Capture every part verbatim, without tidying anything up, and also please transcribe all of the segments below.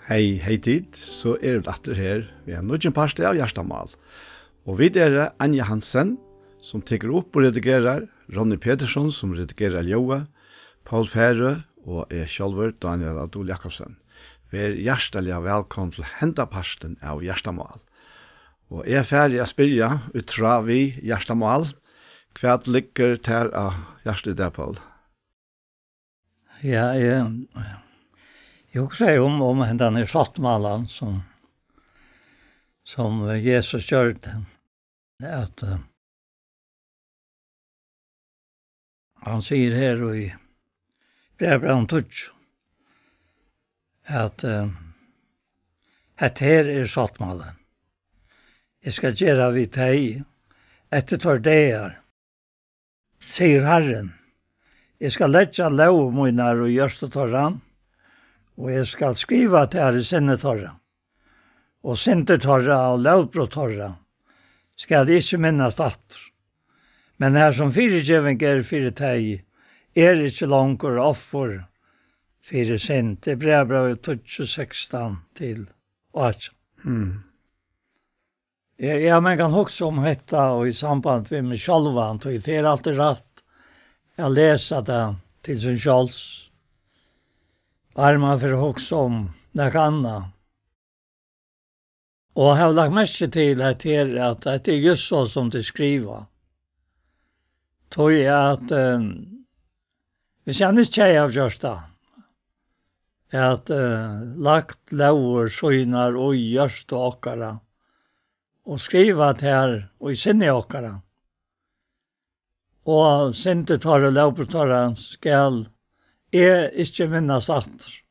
Hey, hey tit, so eru vit aftur her við ein nýggjan part av Hjartamál. Og vit eru Anja Hansen, sum tekur upp og redigerar, Ronny Petersson, sum redigerar ljóðið, Poul Færø og eg sjálvur, Daniel Adol Jakobsen. Ver hjartaliga vælkomin til henda partin av Hjartamál. Og eg fari at spyrja, í tráð við Hjartamál, hvat liggur tær á hjarta í dag, Poul? Ja, eg, eg hugsaði um, um hendan her sáttmálan, sum, sum Jesus gjørdi, at, eh, hann sigur her í Bræðrabrævinum tíggju, at, eh, hetta her er sáttmálin. Eg skal gera við tey eftir teir dagar, sigur Harrin. Eg skal leggja lógir mínar í hjørtu teirra, og eg skal skriva tær í sinni teirra. Og syndir teirra og lógbrot teirra skal eg ikki minnast aftur. Men har sum fyrigeving er fyri tey, er ikki longur offur fyri synd. Tað er Bræðrabrævið tíggju, sekstan til átjan. Mm. Eg, eg havi mangan hugsað um hetta og í samband við meg sjálvan, tí tað er altíð rætt at lesa tað til sín sjálvs. Áðrenn man fer at hugsa um nakað annað. Og eg havi lagt merki til hetta her, at hetta er júst so, sum tað er skrivað. Tí at, eh, hvis hann ikki hevði gjørt tað, at, eh, lagt lógir sínar í hjørtu okkara, og skrivað tær í sinni okkara, og syndir teirra og lógbrot teirra skal eg ikki minnast aftur.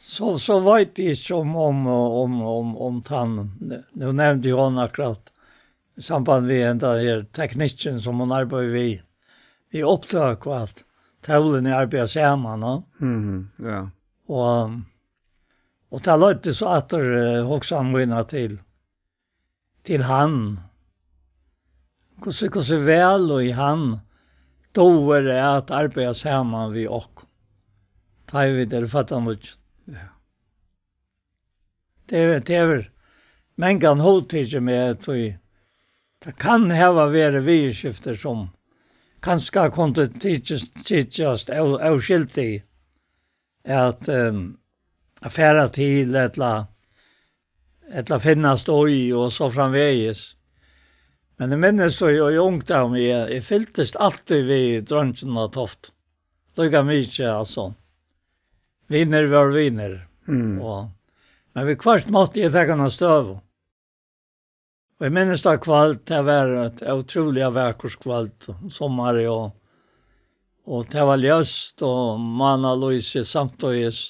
So, so veit eg ikki um, um, um, um, um tann, nú nevndi hon akkurát í samband við henda her teknikkin sum hon arbeiðir við, við upptøku, at tólini arbeiða saman, no? Mhm, ja. Og, og tað leiddi so aftur, eh, hugsan mína til, til hann. Hvussu, hvussu væl og í hann dugir at arbeiða saman við okkum, tá ið vit eru fødd av nýggjum. Ja. Tað er, tað hevur mangan hugtikið meg, tí tað kann hava verið viðurskiftir, sum kanska kundu tykjast, tykjast ó-, óskyldig at, ehm, at fara til, ella, ella finnast í, og so framvegis. Men eg minnist, og í ungdómi, eg, eg fylgdist altíð við dreingjunum á Toft. Líka mikið, altso. Vinir vóru vinir. Mm. Og, men viðhvørt mátti eg taka eina støðu. Og eg minnist tað kvøld, tað var eitt ótrúliga vakurt kvøld, summarið, og, og tað var ljóst, og mánalýsi samtíðis.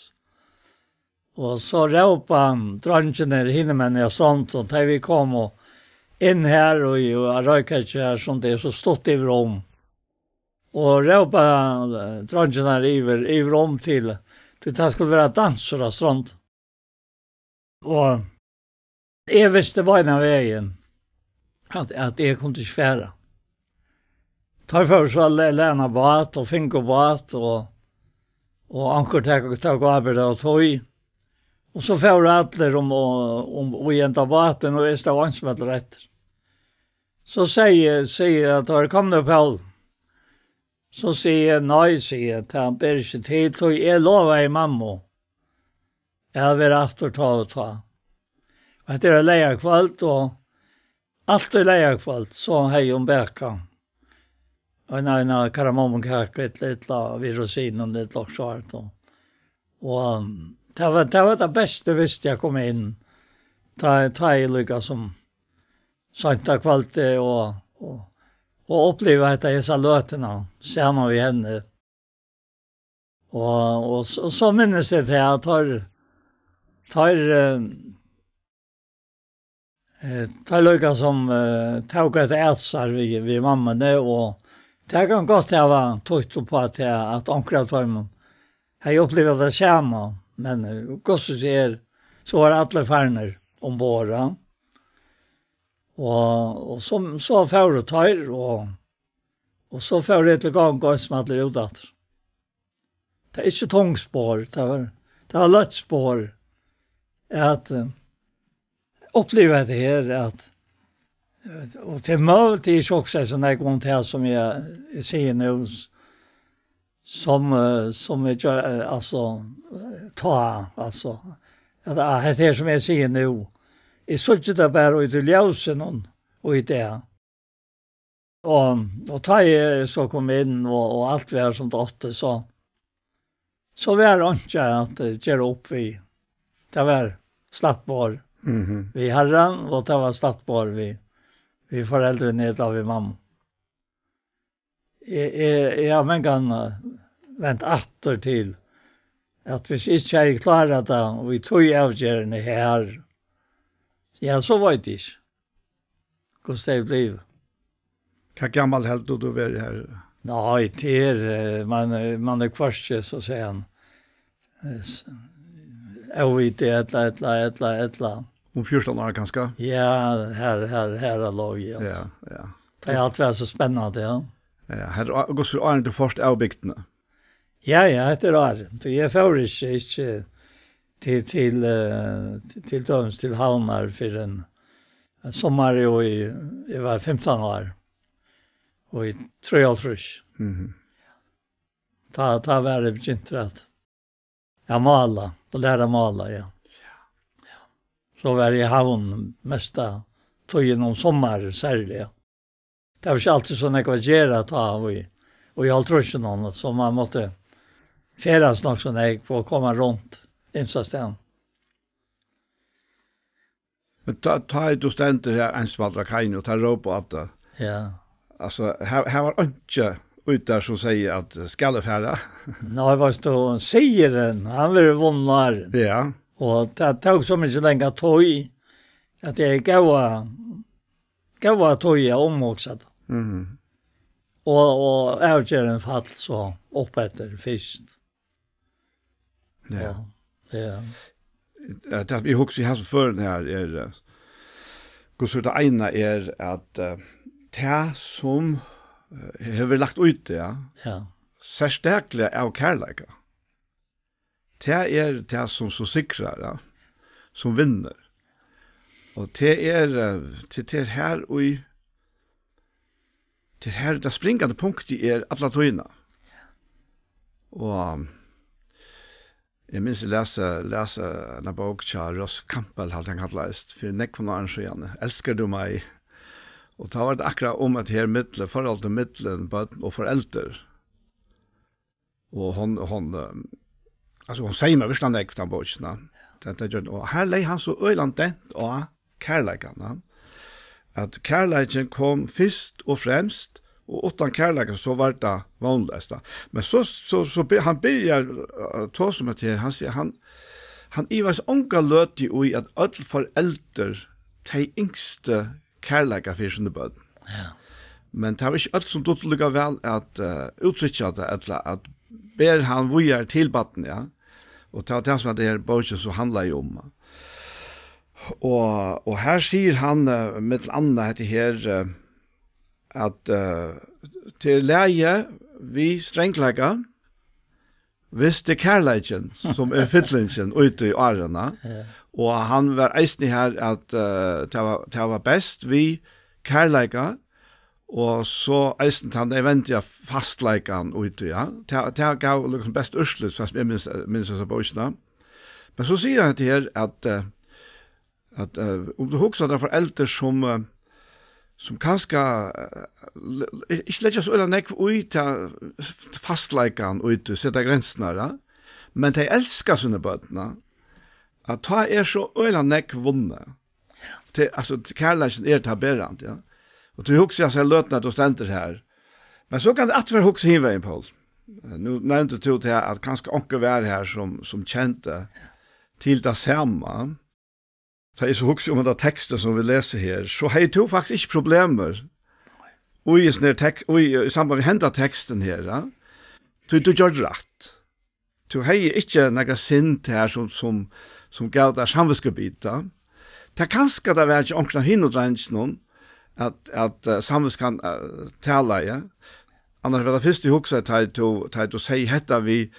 Og so rópa dreingirnir hinumegin á Strondum, tá vit komu inn har og, og at royka ikki har, sum tað er so stutt yvir um. Og rópa, eh, dreingirnar yvir, yvir um til, tí tað skuldi vera dansur á Strondum. Og eg visti beinanvegin, at, at eg kundi ikki fara. Teir fóru so at le-, læna bát og fingu bát, og, og onkur tók, tók ábyrgd av tí. Og so fóru allir um, um, um í henda bátin, og eg stóð einsamallur eftir. So segði, segði eg at teir komnir, Poul. So sigi eg, nei, sigi eg, tað ber ikki til, tí eg lovaði mammu at vera aftur tá og tá. Og hetta er leygarkvøld, og alt er leygarkvøld, so hevði hon bakað ein, ein kardamummukaku, ella, ella við rosinum, ella okkurt sovorðið, og, og, um, tað var, tað var tað besta, eg visti, at koma inn, tá, tá eg líka sum seint á kvøldi og, og, og uppliva hetta hesa løtuna saman við henni. Og, og so, so minnist eg tað at teir, teir, eh, eh, teir líka sum, eh, tóku hetta at sær við, við mammuni, og tað kann gott hava týtt upp á tað at onkur av teimum hevði upplivað tað sama, men, eh, hvussu er, so var allir farnir umborð, ja. Og, og so, so fóru teir, og, og so fór eg til gongu, eins og allir út aftur. Tað er ikki tung spor, tað var, tað var løtt spor at, eh, uppliva hetta her, at, eh, og til møl, tað er ikki hugsað so nógv um tað sum eg, eg sigi nú, s-, sum, eh, sum eg gjør, eh, altso, eh, tá, altso, at, at hetta her sum eg sigi nú, eg síggi tað bara í tí ljósinum í dag. Og, og tá eg so kom inn, og, og alt var sum tað átti, so, so var einki at, eh, gera upp við. Tað var slætt borð Mhm. við Harran, og tað var slætt borð við, við foreldrini ella við mammu. Eg, eg, eg havi mangan, eh, vent aftur til, at hvis eg ikki hevði klárað tað, og í tí avgerðini her, ja, so veit eg ikki, hvussu tað hevði blivið. Hvat gamal heldur tú, tú verður her? Nei, tað er, eh, man, eh, man er hvørki, so sigur hann, eh, s-, óviti, ella, ella, ella, ella. Um fjúrtan ár, kanska? Ja, her, her, her er lov, ja. Ja, ja. Tað er alt væl so spennandi, ja. Ja, her er, hvussu er áðrenn tú fórt av bygdini? Ja, ja, hetta er áðrenn. Tí eg fór ikki, ikki til, til, eh, til, til dømis til Havnar fyrr enn, eh, summarið, og eg, eg var fimtan ár, og í trýoghálvtrýss. Mhm. Tá, tá var eg begynt at, at mála, at læra at mála, ja. So var eg í Havn mesta tíðin um summarið, serliga. Tað var ikki altíð so nógv at gera tá, og í, og í hálvtrýssunum, so man mátti ferðast nokk so nógv og koma runt ymsastaðni. Men tá, tá tú stendur her einsamallur á kaiini, og teir rópa at tær. Ja. Altso, her, her var einki úti har sum segði at, skal eg fara? Nei, veitst tú, sigurin, hann verður vunnin áðrenn. Ja. Og tað tók so mikið longri tíð, at eg gav, gav tí at umhugsa tað. Mhm. Og, og avgerðin fall so upp eftir fyrst. Ja. Ja, ja. Ja, tað, eg hugsi, í hasum førum her er, eh, hvussu tað eina er at, eh, tað sum, eh, hevur verið lagt út, ja, Ja. serstakliga av kærleika, tað er tað sum so sigrar, ja, sum vinnur. Og tað er, eh, tað, tað er her í, tað er her, tað springandi punktið er alla tíðina. Og eg minnist, eg las, las eina bók hjá Ross Campbell, helt hann kallaðist, fyri nógvum árum síðan. Elskar du meg? Og tá var tað akkurát um at her millum, forholdið millum børn og foreldur. Og hon, hon, eh, altso, hon seymaði veruliga nógv, tann bókin, ja. Tað, tað gjørdi hon. Og her legði hann so øgiligan dent á kærleikan, ja. At kærleikin kom fyrst og fremst, og uttan kærleika, so var tað vónleyst, ja. Men so, so, so by-, hann byrjar, eh, at tosa um hetta her, hann sigur, hann, hann ivast onga løtu í, at øll foreldur, tey yngstu kærleika fyri síni børn. Ja. Men tað var ikki øll, sum dugdu líka væl at, eh, úttrykkja tað, ella at bera hann víðari til barnið, ja. Og tað var tað, sum at hetta her bókin so handlaði um. Og, og her sigur hann, eh, millum annað hetta her, eh, at, eh, tað er í lagi við strangleika, viss tað er kærleikin, sum er fyllingin úti í árini. Ja. Og hann var eisini her at, eh, tað var, tað var best við kærleika, og so eisini tann nødvendiga fastleikan úti, ja. Tað, tað gav líkasum best úrslit, so sum eg minnist, minnist hesa bókina. Men so sigur hann hetta her, at, eh, at, eh, um tú hugsar tær foreldur sum, eh, sum kanska, eh, le-, ikki leggja so øgiliga nógv í ta fastleikan í tí, seta grensirnar, ja. Men tey elska síni børn, ja. At tá er so øgiliga nógv vunnið. Tey, altso, kærleikin er tað berandi, ja. Og tú hugsar, eg sær løtuna, at tú stendur her. Men so kann tað aftur vera hugsa hin vegin, Poul. Eh, nú nevndi tú tað at kanska onkur var her sum, sum kendi til tað sama. Tá eg so hugsi um henda tekstin sum vit lesa her, so hevði tú faktiskt ikki problemir í hesum her tek-, í, í samband við henda tekstin her, ja? Tí tú gjørdi rætt. Tú hevði ikki nakra synd her sum, sum, sum gav tær samvitskubit. Tað kanska tað var hjá onkrum av hinum dreingjunum at, at, eh, samvitskan, eh, talaði. Annars var tað fyrst eg hugsaði, tá ið tú, tá ið tú segði hetta við,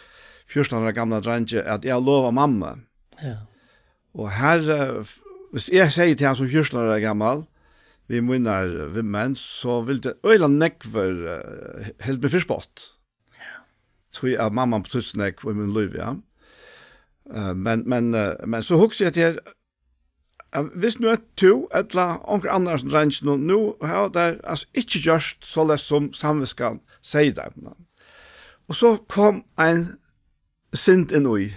fjúrtan ára gamla dreingi, at eg havi lovað mammu. Ja. Og her, eh, f-, hvis eg sigi til hann sum fjúrtan ára gamal, við mínar, eh, vinmenn, so vildi øgiliga nógvur, eh, helt meg fyri spott. Tí at mamman betyddi so nógv í mínum lívi, ja. Eh, men, men, eh, men so hugsi eg at her, eh, hvis nú at tú, ella onkur annar sum dreingir nú, nú hava teir, altso, ikki gjørt soleiðis sum samvitskan segði teimum. Og so kom ein synd inn í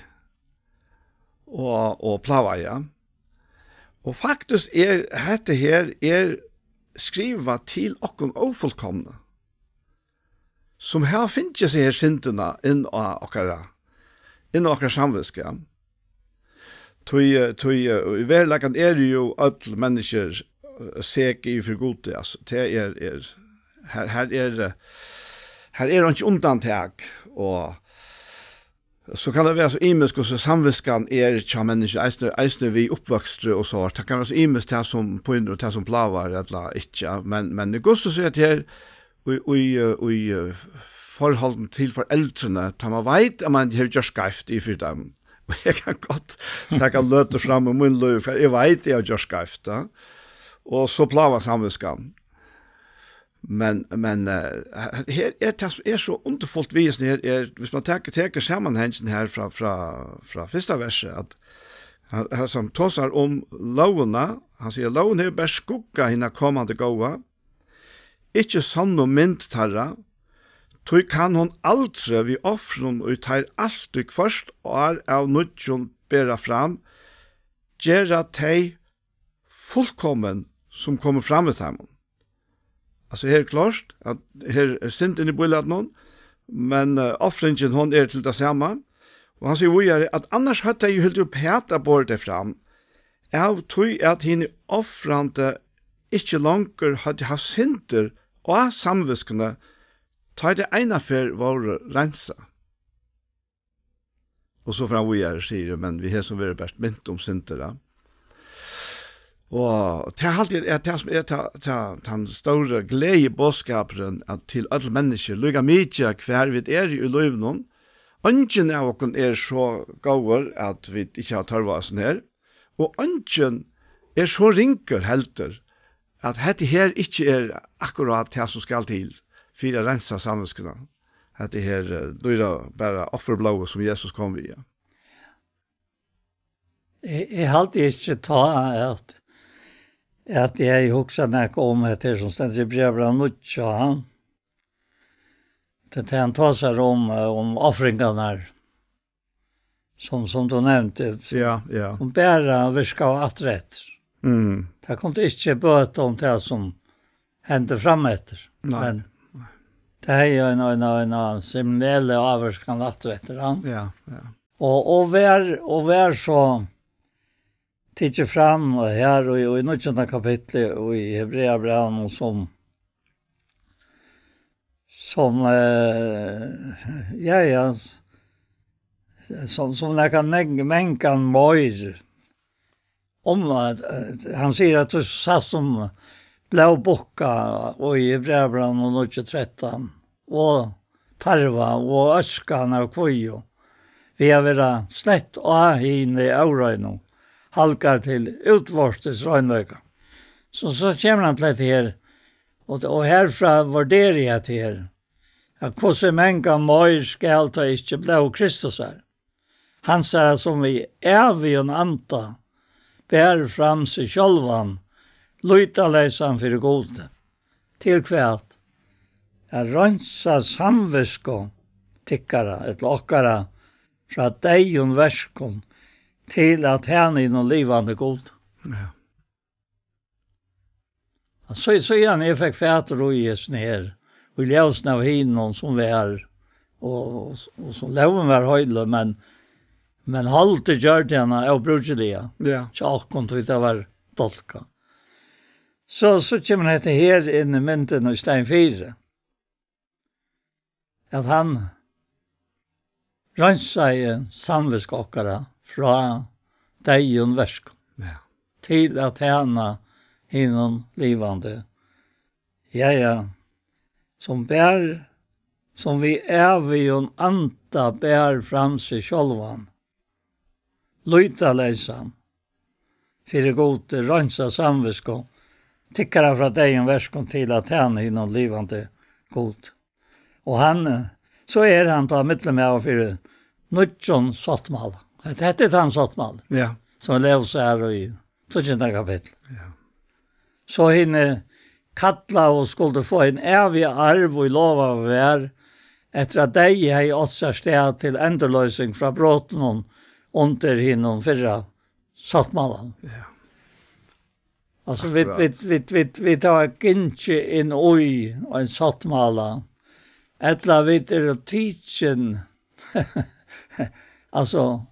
og, og plágaði, ja. Og faktiskt er, hetta her er skrivað til okkum ófullkomnu, sum hava fingið seg her syndina inn á okkara, inn á okkara samvitsku, ja. Tí, eh, tí, eh, í veruleikanum eru jú øll menniskju, eh, sek í fyri Gudi, altso. Tað er, er, her, her er, eh, her er einki undantak, og so kann tað vera so ymiskt, hvussu samvitskan er hjá menniskju, eisini, eisini við uppvøkstri og so. Tað kann vera so ymiskt, tað sum pínir og tað sum plágar, ella ikki, ja. Men, men í Gustus er tað her, í, í, eh, í, eh, forholdum til foreldrini, tá man veit, at man hevur gjørt skeivt í fyri teimum. Og eg kann gott taka løtur fram í mín lív, for eg veit, eg havi gjørt skeivt, ja. Og so plágar samvitskan. Men, men, eh, her er tað, sum er so undurfult við hesum her, er, hvis man tekur, tekur samanhangin her frá, frá, frá fyrsta versi, at hann, hann sum tosar um lógina, hann sigur: "Lógin hevur bert skugga hinna komandi góða, ikki sonnu mynd teirra, tí kann hon aldri við ofrum, ið teir altíð hvørt ár av nýggjum bera fram, gera tey fullkomin, sum koma fram við teimum." Altso, her er klárt, at her er synd inni í bílætinum, men, eh, ofringin, hon er til tað sama. Og hann sigur víðari, at annars høvdu tey jú hildið uppat at borið tey fram, av tí at hini ofrandi ikki longur høvdu havt syndir á samvitskuni, tá ið tey einaferð vóru reinsað. Og so fram víðari, sigur, men við hesum verður bert mint um syndir, ja. Og tað haldi eg er tað, sum er tað, tað, tann stóri gleðiboðskapurin, at til øll menniskju, líka mikið hvar vit eru í lívinum, eingin av okkum er so góður, at vit ikki hava tørv á hesum her, og eingin er so ringur heldur, at hetta her ikki er akkurát tað, sum skal til fyri at reinsa samvitskuna. Hetta her, eh, dýra, bara offerblóðið, sum Jesus kom við, ja. Eg, eg haldi ikki tá, at, at eg hevði hugsað nakað um hetta her, sum stendur í brævbrævinum níggju, ha? Tað er tað hann tosar um, eh, um ofringarnar, sum, sum tú nevndi, sum, ja, ja, sum bara virkaðu aftureftir. Mm. Tað kundi ikki bøta um tað, sum hendi frameftir. Nei. Men tað hevði ein, ein, ein, ein seminell ávirkan aftureftir, ja. Ja, ja. Og, og var, og var so tikið fram her í, í níggjunda kapitli í Hebreabrævinum sum, sum, eh, ja, ja, s-, sum, sum nakað neg-, mangan meir. Um at, eh, hann sigur at tú sæst sum blóðbukka í Hebreabrævinum níggju trettan, og tarva og øskan av kvígu, við at vera slett á hini óreinu, halgar til útvortis reinleika. So, so kemur hann til hetta her, og, og herfrá vurderar eg hetta her, at hvussu mangan meir skal tá ikki blóð Kristusar, hansara, sum við ævigum anda ber fram seg sjálvan, lýtaleysan fyri Gudi. Til hvat? At reinsa samvitsku tykkara, ella okkara, frá deyðum verkum, til at tæna hinum livandi Gudi. Ja. Og so, so er hann, eg fekk fatur í hesum her, og í ljósinum av hinum sum var, og, og, og sum lógin var heil, men, men holdið gjørdi hana óbrúkiliga. Ja. Hjá okkum, tí tað var dálkað. So, so kemur hetta her inn í myndina í staðin fyri, at hann reinsaði samvitsku okkara frá deyðum verkum. Ja. Til at tæna hinum livandi. Ja, ja. Sum ber sum við ævigum anda ber fram seg sjálvan, lýtaleysan, fyri Gudi, reinsa samvitsku tykkara frá deyðum verkum til at tæna hinum livandi Gud. Og hann, eh, so er hann tá millummaður fyri nýggjum sáttmála. Hetta, hetta er tann sáttmáli, Ja. sum er lesa her í tíggjunda kapitli. Ja. So hini kallaðu skuldu fáa ein ævigan arv í lovaðu verð, eftir at deyði hevði átt sær stað til endurloysing frá brotunum undir hinum fyrra sáttmálanum. Ja. Altso, vit, Akkurát. vit, vit, vit, vit hava gingið inn í ein sáttmála, ella vit eru tikin, altso,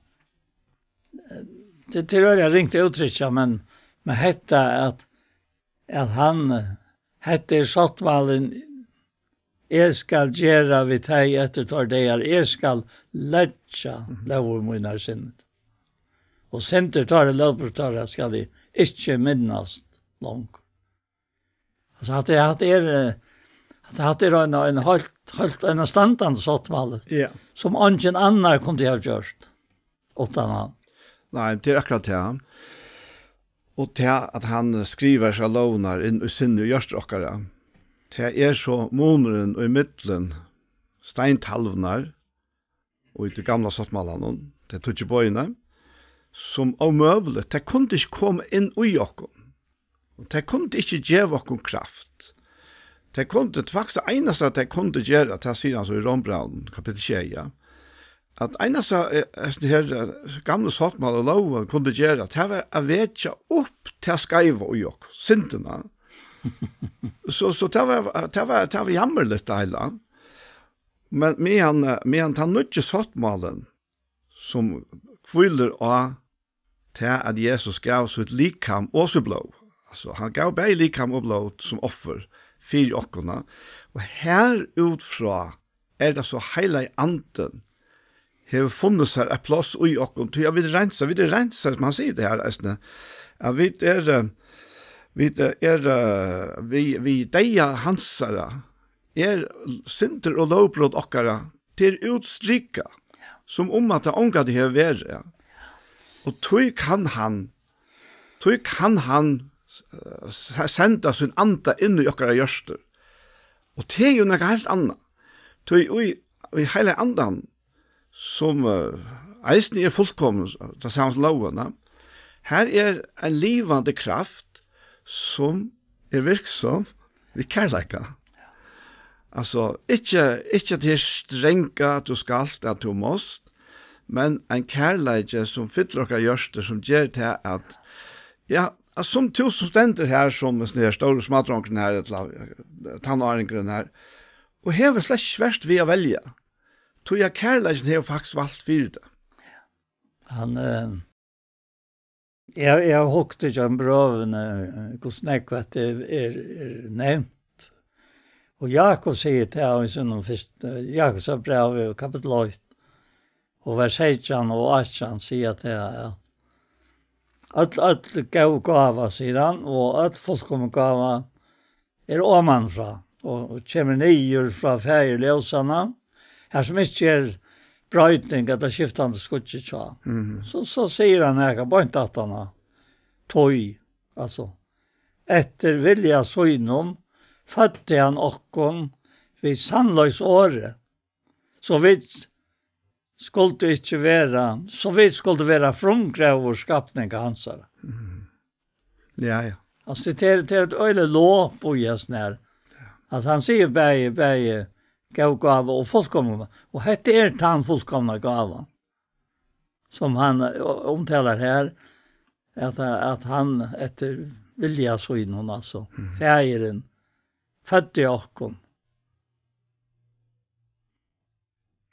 tað, tað er øgiliga ringt at úttrykkja, men, men hetta at, at hann, hetta er sáttmálin, eg skal gera við tey eftir teir dagar, eg skal leggja Mhm. lógir mínar í sinni. Og syndir teirra, lógbrot teirra skal eg ikki minnast longur. Altso, hatta er, hatta er, eh, hatta, hatta er ein, ein heilt, heilt einastandandi sáttmáli, Ja. sum eingin annar kundi hava gjørt uttan hann. Nei, tað er akkurát tað. Og tað, at hann skrivar sær lógirnar inn í sinni og hjørtu okkara, tað er so munurin í millum steintalvurnar og í tí gamla sáttmálanum, tey tíggju boðini, sum ómøguligt, tað kundi ikki koma inn í okkum. Og tað kundi ikki geva okkum kraft. Tað kundi, faktiskt, tað einasta, tað kundi gera, tað sigur hann so í Rómbrævinum, kapittul sjey, ja, at einasta, eh, hesin her, eh, gamli sáttmáli og lógin kundi gera, tað var at vekja upp tað skeiva í okkum, syndina. So, so tað var, tað var, tað var jammerligt, tað heila. Men meðan, eh, meðan tann nýggi sáttmálin, sum hvílir á tað, at Jesus gav sítt likam og sítt blóð. Altso, hann gav bæði likam og blóð sum offur fyri okkum. Og her út frá er tað so, Heilagi Andin hevur funnið sær eitt pláss í okkum, tí at vit reinsa, vit eru reinsaðir, sum hann sigur tað her eisini, at vit eru, eh, vit eru, eh, við, við deyða hansara, er syndir og lógbrot okkara, tað er útstrikað, sum um at tað ongantíð hevur verið. Og tí kann hann, tí kann hann, eh, s-, senda sín anda inn í okkara hjørtur. Og tað er jú nakað heilt annað. Tí í, í Heilaga Andan, sum, eh, eisini er fullkomin, tað sama sum lógin, her er ein livandi kraft, sum er virksom við kærleika. Altso, ikki, ikki at tað er strangt, at tú skalt, at tú mást, men ein kærleiki, sum fyllir okkara hjørtu, sum ger tað at, ja, at sum tú sum stendur her sum ein sånn her stór smádrongur her, ella, eh, tannáringur her, og hevur slett ikki svart við at velja. Tí at kærleikin hevur faktiskt valt fyri tað. Hann, eh, eg, eg havi hugt í gjøgnum brøvini, eh, hvussu nógv at tað er, er, er nevnt. Og Jákup sigur tað í sínum fyrsta, Jákups brævi, kapittul eitt, og vers seytjan og átjan siga tað, at øll, øll góð gáva, sigur hann, og øll fullkomin gáva er omanfrá, og, og kemur niður frá faðir ljósanna, har sum ikki er broyting ella skiftandi skuggi hjá. Mhm. So, so sigur hann nakað beint aftan á. Tí, altso, eftir vilja sínum føddi hann okkum við sannleiks orði, so vit skuldu ikki vera, so vit skuldu vera frumgróður skapningar hansara. Mhm. Ja, ja. Altso, tað er, tað er eitt øgiliga lop í hesum her. Ja. Altso, hann sigur bæði, bæði góð gáva og fullkomin gáva. Og hetta er tann fullkomna gávan, sum hann, eh, umtalar her, at, at hann eftir vilja sínum, altso, Mhm. faðirin, føddi okkum.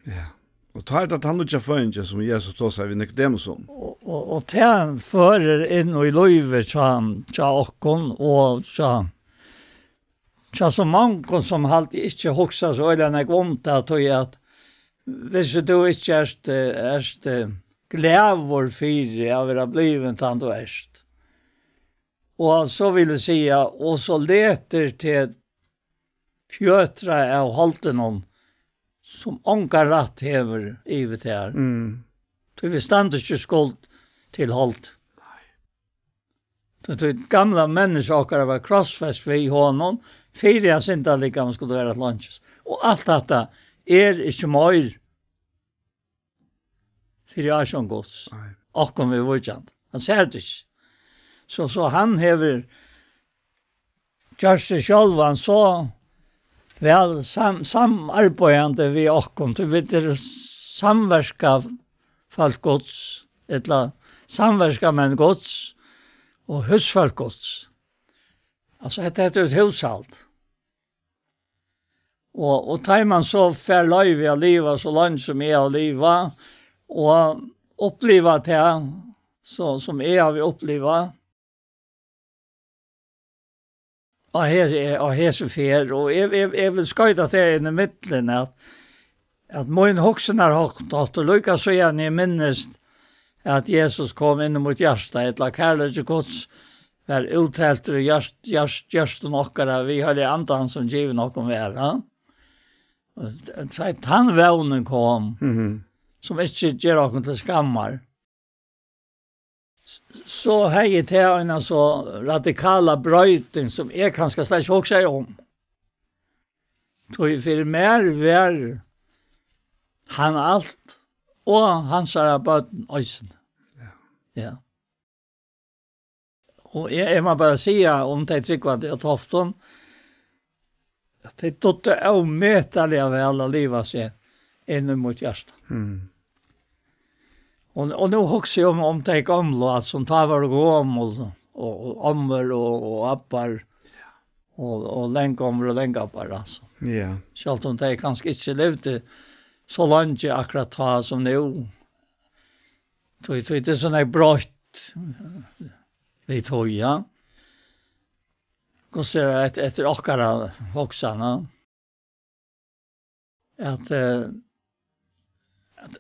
Ja. Og tá er tað tann nýggja føðingin, sum Jesus tosar við Nikodemus um. Og, og, og tað førir inn í lívið hjá, hjá okkum og hjá, hjá so mongum sum haldi ikki hugsa so øgiliga nógv um tað, tí at hvis tú ikki ert, eh, ert, eh, glaður fyri at vera blivin tann tú ert, og so vil eg siga, og so letur teg fjøtra av holdinum, sum ongan rætt hevur yvir tær. Mm. Tí vit standa ikki í skuld til hold. Tí, tí gamla menniskja okkara var krossfest við honum, fyri at syndalíkamið skuldi vera til einki. Og alt hatta er ikki meir fyri ásjón Guds. Nei. Okkum viðvíkjandi. Hann sær tað ikki. So, so hann hevur gjørt seg sjálvan so væl sam-, samarbeiðandi við okkum, tí vit eru samverka fólk Guds, ella samverkamenn Guds og húsfólk Guds. Altso, hetta, hetta er eitt húshald. Og, og tá man so fær loyvi at liva so leingi sum eg havi livað, og uppliva tað, so, sum eg havi upplivað, og her, og hesi ferð, og eg, eg, eg vil skoyta tað inn í millum, at, at mín hugsanarhátt, og líka síðan eg minnist, at Jesus kom inn í mítt hjarta, ella kærleiki Guds var útheltur í hjart-, hjart-, hjørtum okkara, við Heilaga Andan, sum givin okkum var, ja. Og t-, t-, tann vónin kom, Mhm. sum ikki ger okkum til skammar. S-, so hevði tað eina so radikala broyting, sum eg kanska slett ikki hugsaði um. Tí fyri mær var hann alt, og hansara børn eisini. Ja. Ja. Og eg, eg má bara siga um tey trúgvandi á Toftum, at tey dugdu ómetaliga væl at liva seg inn í mítt hjarta. Mm. Og, og nú hugsi eg um, um tey gomlu, altso, sum tá vóru gomul, og, og ommur og, og abbar, og, og langommur og langabbar, altso. Ja. Sjálvt um tey kanska ikki livdu so leingi akkurát tá sum nú. Tí, tí, tað er so nógv broytt við tí, ja. Hvussu er tað eftir, eftir okkara hugsan, ja? At, eh, at,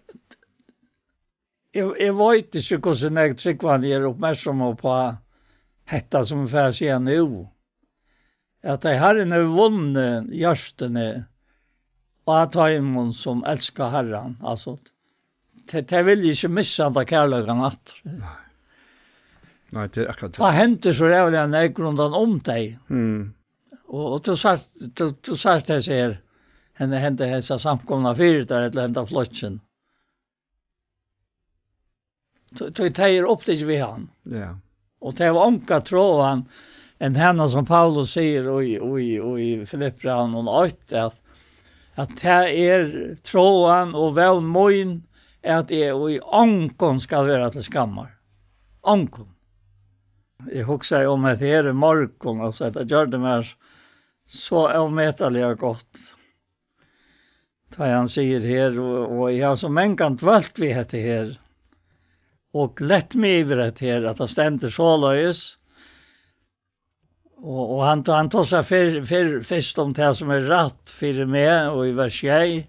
eg, eg veit ikki, hvussu nógv trúgvandi eru uppmerksom uppá hetta, sum eg fari at siga nú, at tey Harrin hevur vunnið hjørtuni á teimum, sum elska Harran. Altso, tey, tey vilja ikki missa handa kærleikan aftur. Nei. Nei, tað er akkurát tað. Tað hendir so ræðuliga nógv rundan um tey. Mm. Og, og tú sært, tú, tú sært hesi her, henda, henda, hesa samkomuna fyri tær, ella henda flokkin. Tí, tí tey eru upptikin við hann. Ja. Og tey hava onga tráan enn hana, sum Paulus sigur í, í, í Filippibrævinum eitt, at, at tað er tráan og vón mín, at eg í ongum skal vera til skammar. Ongum. Eg hugsaði um hetta her í morgun, altso, hetta gjørdi mær so ómetaliga gott. Tá hann sigur her, og, og eg havi so mangan dvølt við hetta her, og glett meg yvir hetta her, at tað stendur soleiðis. Og, og hann, hann tosar fyr-, fyr-, fyrst um tað sum er rætt fyri meg, og í vers sjey,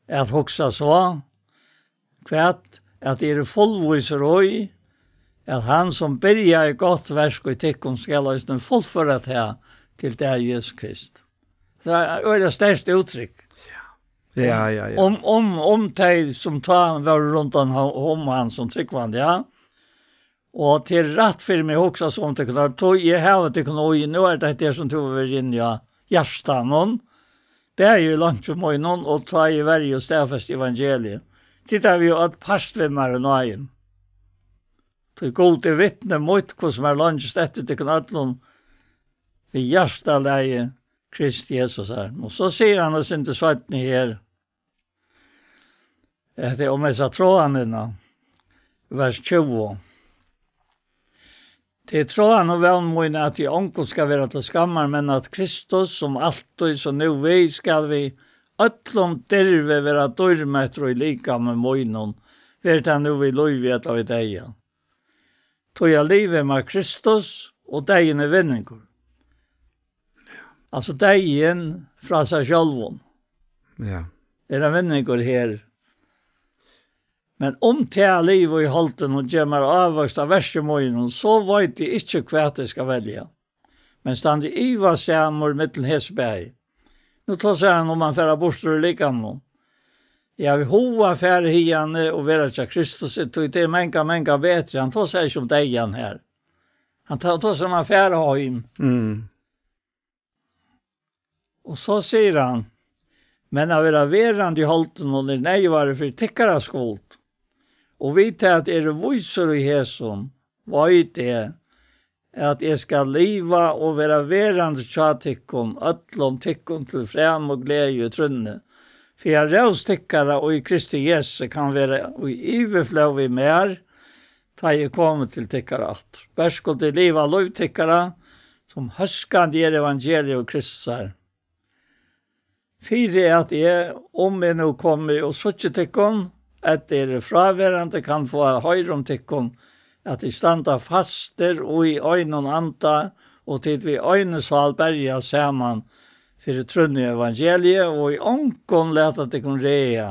at hugsa so, hvat, at eg eri fullvísur í, at hann, sum byrjaði gott verk í tykkum, skal eisini fullføra tað til dag Jesu Krist. Tað er øgiliga sterkt úttrykk. Ja, ja, ja. Um, um, um tey, sum tá vóru rundan um, um hann sum trúgvandi, ja. Og tað er rætt fyri meg at hugsa so um tykkum, at tí eg havi tykkum í, nú er tað hetta, sum tú hevur verið inni á, hjartanum, bæði í leingjum mínum og tá eg verji og staðfesti evangeliið. Tit hava jú øll part við mær í náðini. Tí Gud er vitni mítt, hvussu mær leingist eftir tykkum øllum við hjartalagi Krists Jesusar. Og so sigur hann eitt sindur seinni her, hetta er um hesa tráðanina, vers tjúgu. Tað er tráðan og vón mín, at eg ongum skal vera til skammar, men at Kristus, sum altíð, so nú við, skal við øllum dirvi vera dýrmettur í likami mínum, veri tað nú við lívi ella við deyða. Tí at liva er mær Kristus, og deyðin er vinningur. Altso, deyðin frá sær sjálvum. Ja. Er ein vinningur her. Men um tað at liva í holdinum gevur mær ávøkst av verki mínum, so veit eg ikki, hvat eg skal velja. Men standi ivasamur millum hesi bæði. Nú tosar hann um hann fer burtur úr likamnum. Eg havi hug at fara hiðani og vera hjá Kristus, tí tað er mangan, mangan betri. Hann tosar ikki um deyðan her. Hann to-, tosar um at fara heim. Mm. Og so sigur hann: "Men at vera verandi í holdinum er neyðugt fyri tykkara skuld. Og við tað at eg eri vísur í hesum, veit eg, at eg skal liva og vera verandi hjá tykkum, øllum tykkum til frama og gleði í trúnni, fyri at rós tykkara í Kristi Jesu kann vera í yvirflóð við mær, tá eg komi til tykkara aftur. Bert skuldi eg liva lív tykkara, sum hóskandi er evangelium Kristusar. Fyri at eg, um eg nú komi og síggi tykkum, at eg eri fráverandi, kann fáa at hoyra um tykkum, at tit standa fastir í einum anda, og tit við eini sál berjast saman fyri trúnni og evangeliið, og í ongum lata tykkum ræða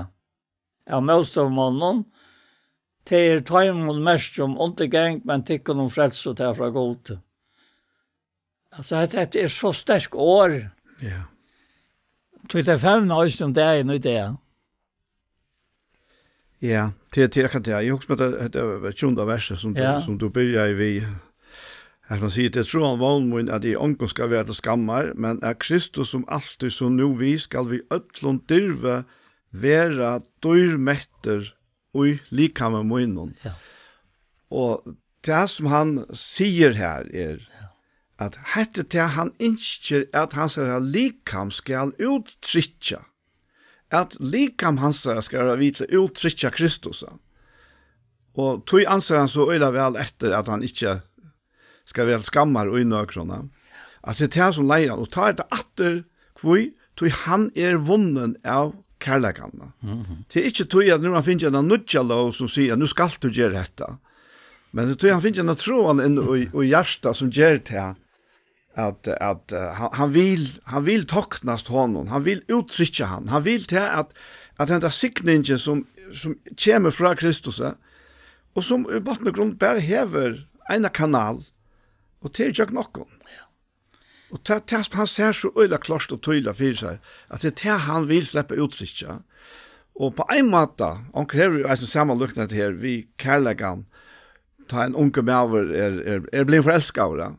av mótstøðumonnum, tað er teimum merki um undirgang, men tykkum um frelsu, tað er frá Gudi." Altso, hetta, hetta er so sterk orð. Ja. Tí tey fevna eisini um dagin í dag. Ja, til, til akkurat tað. Eg hugsi meg at hetta er tjúgunda versið, sum tú, ja, sum tú byrjaði við. Her man sigur: "Tað er trúan vón mín, at eg ongum skal vera til skammar, men at Kristus, sum altíð, sum nú við, skal við øllum dirvi vera dýrmettur í likami mínum." Ja. Og tað, sum hann sigur her, er, ja, at hetta er tað, hann ynskir, at hansara likam skal úttrykkja, at likam hansara skal vera við til at úttrykkja Kristus. Og tí ansar hann so øgiliga væl eftir, at hann ikki skal vera til skammar í nøkrum. At tað er tað, sum leiðir hann. Og tá er tað aftur, hví? Tí hann er vunnin av kærleikanum. Mhm. Tað er ikki tí, at nú hann fingið eina nýggja lóg, sum sigur, at nú skalt tú gera hetta. Men tað er tí, hann fingið eina trúan inn í, í hjartað, sum ger tað, at, at, eh, hann, hann vil, hann vil toknast honum, hann vil úttrykkja hann, hann vil tað, at, at henda signingin, sum, sum kemur frá Kristus, eh, og sum í botn og grund bara hevur eina kanal, og tað er gjøgnum okkum. Ja. Og tað, tað, hann sær so øgiliga klárt og týðiliga fyri sær, at tað er tað, hann vil sleppa at úttrykkja. Og á ein máta, onkur hevur jú eisini samanlíkt hetta her við kærleikan, tá ein ungur maður er, er, er blivin forelskaður, ja,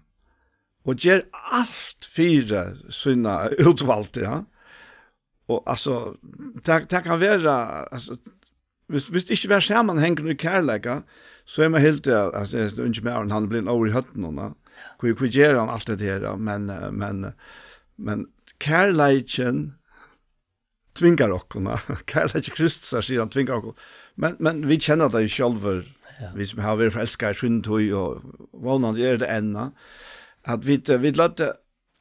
og ger alt fyri sína útvaldu, ja. Og, altso, tað, tað kann vera, altso, hvis, hvis tað ikki var samanhangur í kærleika, so hevði man hildið, at, at hesin ungi maðurin, hann er blivin óður í høvdinum, ja. Hví, hví ger hann alt hetta her, ja? Men, eh, men, eh, men kærleikin tvingar okkum, ja. Kærleiki Kristusar, sigur hann, tvingar okkum. Men, men vit kenna tað jú sjálvir, ja, vit sum hava verið forelskaðir í síni tíð, og vónandi eru tað enn, ja, at vit, eh, vit løgdu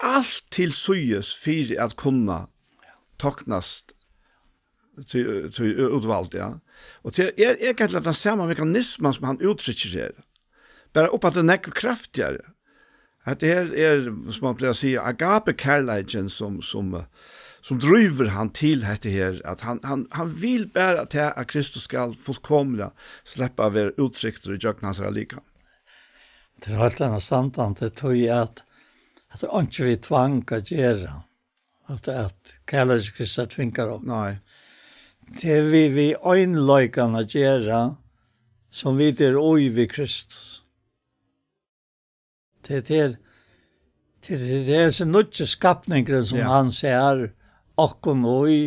alt til síðis fyri at kunna toknast tí, tí útvaldu, ja. Og tað er, er eigentliga tann sama mekanisman, sum hann úttrykkir her. Bara uppaftur nógv kraftigari. At tað her er, sum man plagar at siga, agape-kærleikin, sum, sum, eh, sum drívur hann til hetta her, at hann, hann, hann vil bara tað, at Kristus skal fullkomiliga sleppa at vera úttryktur ígjøgnum hansara likam. Tað er heilt enastandandi, tí at, at tað er einki við tvang at gera, at, at kærleiki Kristusar tvingar okkum. Nei. Tað er við, við einleikan at gera, sum vit eru í við Kristus. Tað, tað er, tað, tað, tað er hesin nýggi skapningurin, sum, ja, hann sær okkum í,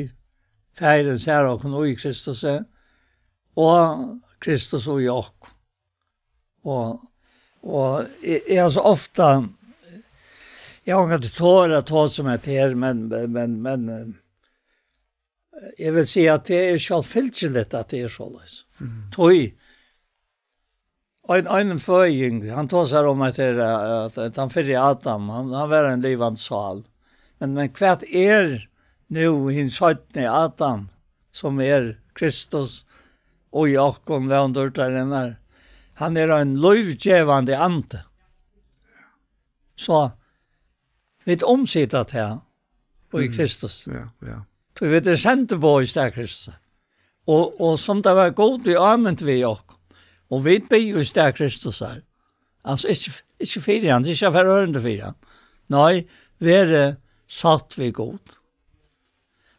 Faðirin sær okkum í Kristusi, og Kristus í okkum. Og, og eg, eg havi so ofta, eg havi ongantíð torað at tosa um hetta her, men, men, men, eh, eg vil siga at tað er sjálvfylgiligt, at tað er soleiðis. Mm. Tí ein, ein føðing, hann tosar um at, at, at hann fyrri Adam, hann, hann var ein livandi sál. Men, men hvat er nú hin seinni Adam, sum er Kristus, og í okkum, vón dýrdarinnar? Hann er ein lívgevandi andi. So, vit umsita tað í, mm, Kristus. Ja, ja. Tí vit eru sendiboð í stað Kristus. Og, og sum tað var Gud, ið ámynti við okkum. Og vit biðja í stað Kristusar. Altso, ikki, ikki fyri hann, ikki at fara ørindi fyri hann. Nei, verið sátt við Gud.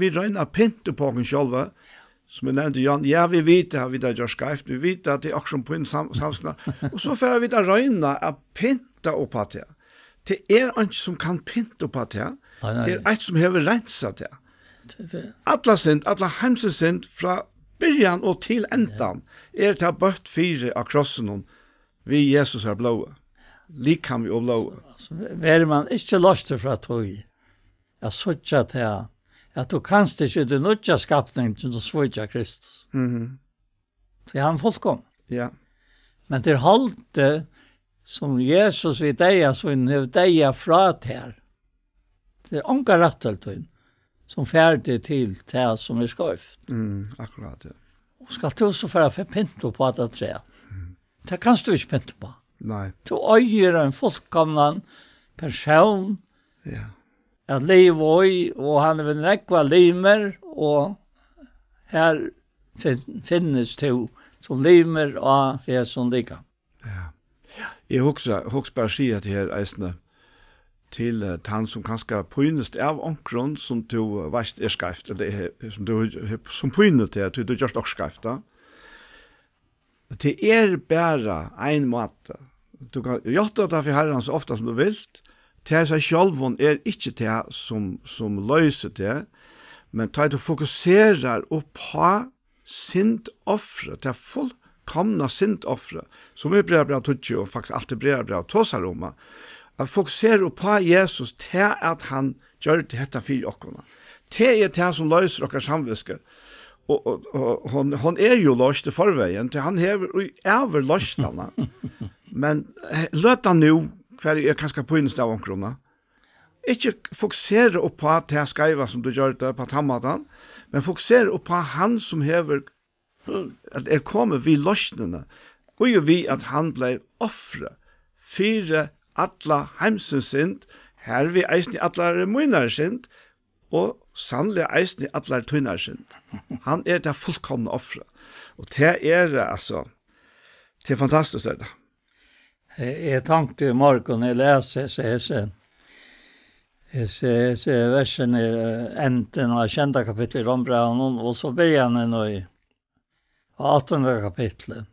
vit royna at pynta upp á okkum sjálv, sum eg nevndi, Jan, ja, vit vita, at vit hava gjørt skeivt, vit vita, at tað er okkurt sum pín sam-, samskipnað, og so fara vit at royna at pynta upp á tað. Tað er einki, sum kann pynta upp á tað. Nei, nei. Tað er eitt, sum hevur reinsað tað. Tað, tað Alla synd, alla heimsins synd, frá byrjan og til endan, er tað bøtt fyri á krossinum við Jesusar blóði, likami og blóði. Altso, verður mann ikki loystur frá tí, at síggja tað, at tú kanst ikki í tí nýggja skapningin svíkja Kristus. Mhm. Tí hann er fullkomin. Ja. Men tað er holdið, sum Jesus við deyða sín hevur deyðað frá tær. Tað er onga rætt til tín, sum fær teg til tað, sum er skeivt. Mm, akkurát, ja. Og skalt tú so fara at pynta upp á tað træ? Mm. Tað kanst tú ikki pynta upp á. Nei. Tú eigur ein fullkomnan persón Ja. at liva í, og hann hevur nógvar limir, og her fin-, finnist tú sum limur á hesum likam. Ja. Eg hugsa, hugsa bara at siga hetta her eisini til, eh, tann sum kanska pínist av onkrum sum tú, eh, veitst er skeivt, ella er, sum tú, sum pínir teg, tí tú gjørst okkurt skeivt, tá. Tað er bara ein máti. Tú kanst játta tað fyri Harran so ofta sum tú vilt. Tað í sær sjálvum er ikki tað sum, sum loysir teg, men tá tú fokuserar upp á syndofrið, tað fullkomna syndofrið, sum Hebrearabræv tíggju og faktiskt alt Hebrearabræv tosar um, at, at fokusera upp á Jesus, tað at hann gjørdi hetta fyri okkum. Tað er tað sum loysir okkara samvitsku. Og, og, og hon, hon er jú loyst í forvegin, tí hann hevur í ævir loyst hana. Men, eh, løta nú, hvar eg kanska pínist av onkrum, ikki fokusera upp á tað skeiva sum tú gjørdi upp á tann mátan, men fokusera upp á hann sum hevur, at er komið við loysnina, og jú við at hann bleiv ofrið fyri alla heimsins synd, harvið eisini allar mínar synd, og sanniliga eisini allar tínar synd. Hann er tað fullkomna ofrið. Og tað er, altso, tað er fantastiskt, er tað. Eg, eg tonkti í morgun, eg las hesi, hesi, hesi, hesi versini, eh, endin av sjeynda kapitli í Rómbrævinum, og so byrjanin í, á áttanda kapitli.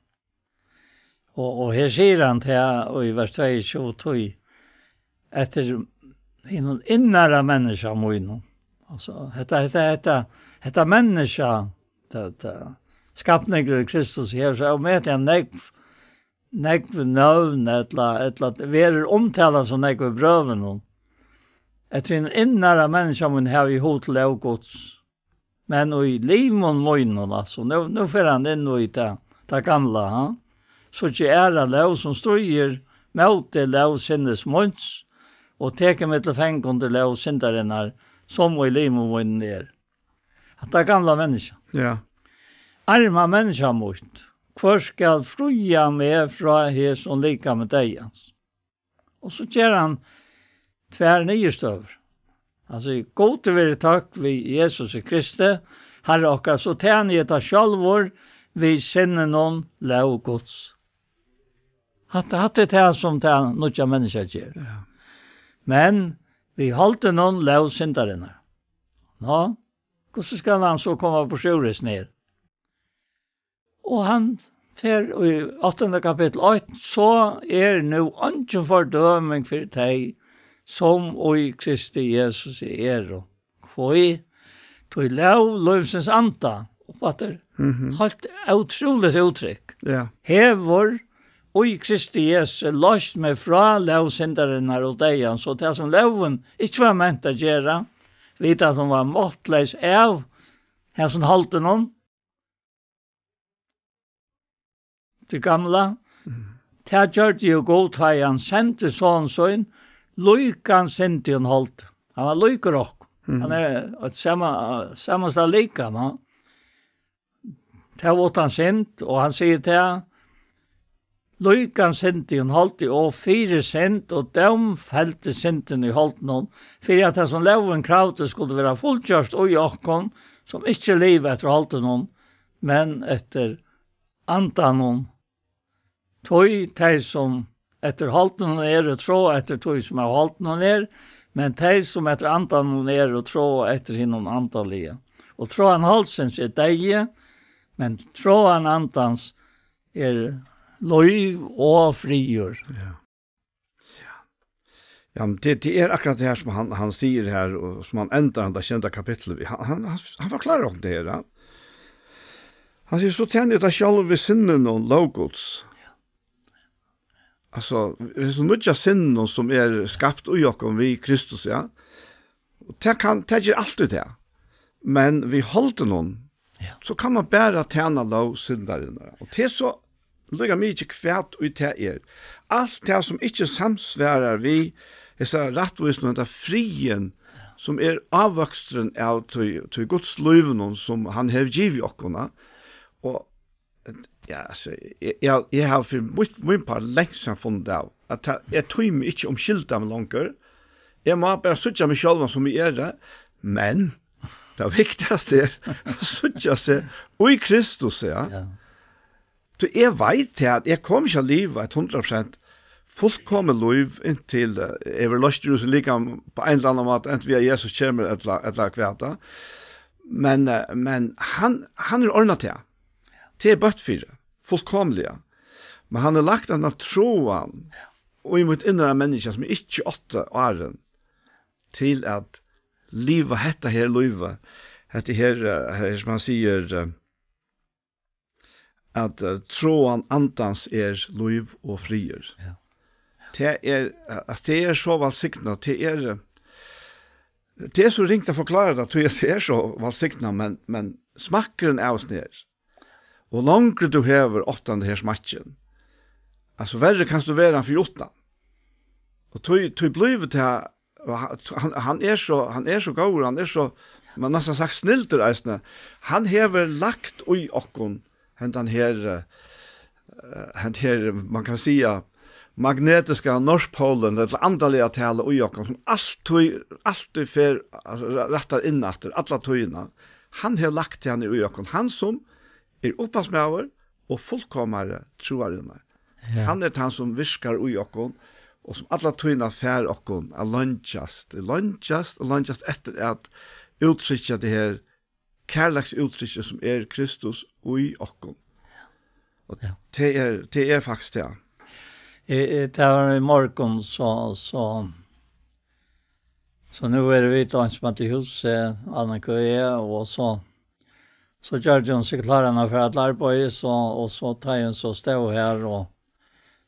Og, og her sigur hann til, og í vers tveyogtjúgu, tí, eftir hinum innara menniskja mínum. Altso, hetta, hetta, hetta, hetta menniskja, tað, tað, skapningur í Kristus, hevur so ómetaliga nógv, nógv nøvn, ella, ella verður umtalað so nógv í brøvunum. Eftir hinum innara menniskja mínum havi eg hug til lóg Guds. Men í limum mínum, altso, nú, nú fer hann inn í tað, tað gamla, ha? Síggi eg aðra lóg, sum stríðir móti lóg sinnis míns, og tekur meg til fang undir lóg syndarinnar, sum í limum mínum er. Hatta gamla menniskja. Ja. Arma menniskja mítt, hvør skal fría meg frá hesum likami deyðans? Og so ger hann tvær niðurstøður. Hann sigur, Gudi verið tøkk við Jesusi Kristi, Harra okkara, so tæni eg tá sjálvur við sinninum lóg Guds. Hatta, hatta er tað, sum tað nýggja menniskja ger. Ja. Men við holdinum lóg syndarinnar. Nå, hvussu skal hann so koma burtur úr hesum her? Og hann fer í áttanda kapittul eitt, so er nú eingin fordøming fyri tey, sum í Kristi Jesusi eru. Hví? Tí lóg lívsins anda, uppaftur, mhm, heilt ótrúligt úttrykk, ja, hevur í Kristi Jesusi loyst meg frá lóg syndarinnar og deyðans, og tað sum lógin ikki var ment at gera, vit at hon var máttleys av hesum holdinum, tí gamla. Mm. Tað gjørdi jú Gud, tá ið hann sendi son sín, líkan syndugum holdi. Hann var líkur okkum. Mm. Hann er eitt sama, sama slag likam, ha? Tað var uttan synd, og hann sigur tað, líkan syndugum holdi, og fyri synd og dóm feldi syndin í holdinum, fyri at tað, sum lógin kravdi, skuldi vera fullgjørt í okkum, sum ikki liva eftir holdinum, men eftir andanum. Tí tey, sum eftir holdinum eru, tráa eftir tí, sum av holdinum er, men tey, sum eftir andanum eru, tráa eftir hinum andaliga. Og tráan holdsins er deyði, men tráan andans er lív og friður. Ja. Ja. Ja, men tað, tað er akkurát tað her, sum hann, hann sigur her, og sum hann endar handa sjeynda kapittul við. Hann, hann, hann, hann forklárar okkum tað her, ja. Hann sigur, so tæni eg tá sjálvur við sinninum lóg Guds. Altso, við hesum nýggja sinninum, sum er skapt í okkum við Kristus, ja. Og tað kann, tað ger altíð tað. Men við holdinum, ja, so kann man bara tæna lóg syndarinnar. Og tað er so líka mikið hvat ið tað er. Alt tað, sum ikki samsvarar við hesa rættvísina, henda friðin, sum er ávøksturin av tí, tí Guds lívinum, sum hann hevur givið okkum. Og, ja, altso, eg, eg, eg havi fyri mítt, mín part langt síðan funnið av, at tað, eg tími ikki umskylda meg longur. Eg má bara síggja meg sjálvan, sum eg eri, men tað viktigasta er at síggja seg í Kristus, ja. Ja. Tí eg veit tað, at eg komi ikki at liva eitt hundrað prosent fullkomið lív inntil, eh, eg verði loystur úr hesum likamið á ein ella annan máta, antin við at Jesus kemur ella, ella hvat tað. Men, eh, men hann, hann er ordnað tað. Tað er bøtt fyri, fullkomiliga. Men hann hevur lagt eina tráan í mítt innra menniskja, sum eg ikki átti áðrenn, til at liva hetta her lívið. Hetta her, eh, her, sum hann sigur, eh, at, eh, tráan andans er lív og friður. Ja. Tað er, eh, altso, tað er so vælsignað, tað er, eh, tað er so ringt at forklára tað, tí at tað er so vælsignað, men, men smakkurin av hesum her, og longri tú hevur uttan hetta her smakkin, altso, verri kanst tú vera fyri uttan. Og tí, tí blívur tað, og ha-, hann, hann er so, hann er so góður, hann er so, man næstan sagt snildur eisini. Hann hevur lagt í okkum hendan her, eh, hendan her, man kann siga, magnetiska norðpólin, ella andaliga talið í okkum, sum altíð, altíð fer, altso, ra-, rættar inn aftur, alla tíðina. Hann hevur lagt hana í okkum. Hann sum er upphavsmaður og fullkomari trúarinnar. Ja. Hann er tann, sum virkar í okkum, og sum alla tíðina fær okkum at leingjast, leingjast og leingjast eftir at úttrykkja tað her kærleiksúttrykki, sum er Kristus í okkum. Og Ja. tað er, tað er faktiskt tað. Eh, eh, tað var í morgun, so, so, so nú eru vit eins í húsi, Annika og eg, og so, so gjørdi hon seg kláran at fara til arbeiðis, so, og so tá hon so stóð her og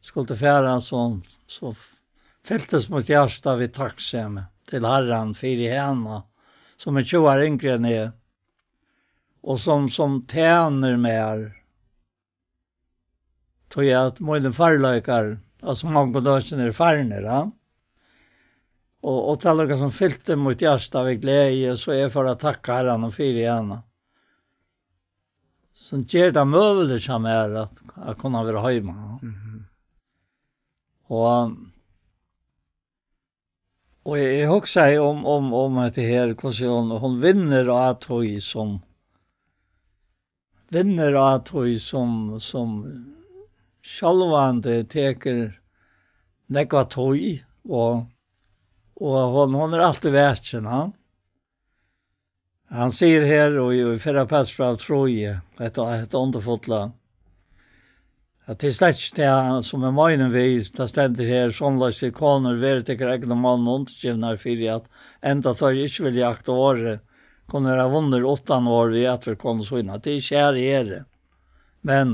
skuldi fara, so, so f-, fyltist mítt hjarta við takksemi til Harran fyri hana, sum er tjúgu ár yngri enn eg, og sum, sum tænir mær, tí at mínir førleikar, altso, mong og døkjini eru farnir, ja. Og, og tað líkasum fylti mítt hjarta við gleði, so eg fór at takka Harranum fyri hana, sum ger tað møguligt hjá mær at, at kunna vera heima. Mhm. Og, og eg, eg hugsaði um, um, um hetta her, hvussu hon, hon vinnur á tí sum, vinnur á tí sum, sum sjálvandi tekur nógva tíð, og, og hon, hon er altíð vakin, ha? Hann sigur her, og í, í fyrra Peturs bræv trý, hetta, hetta undurfulla, at tað er slett ikki tað, sum er meining við, tað stendur her, somuleiðis, tit konur, verið tykkara egnu monnum undirgivnar, fyri at, enda teir ikki vilja akta orðið, kunnu verða vunnir uttan orð við atferð konu sína. Tað er ikki har eg eri. Men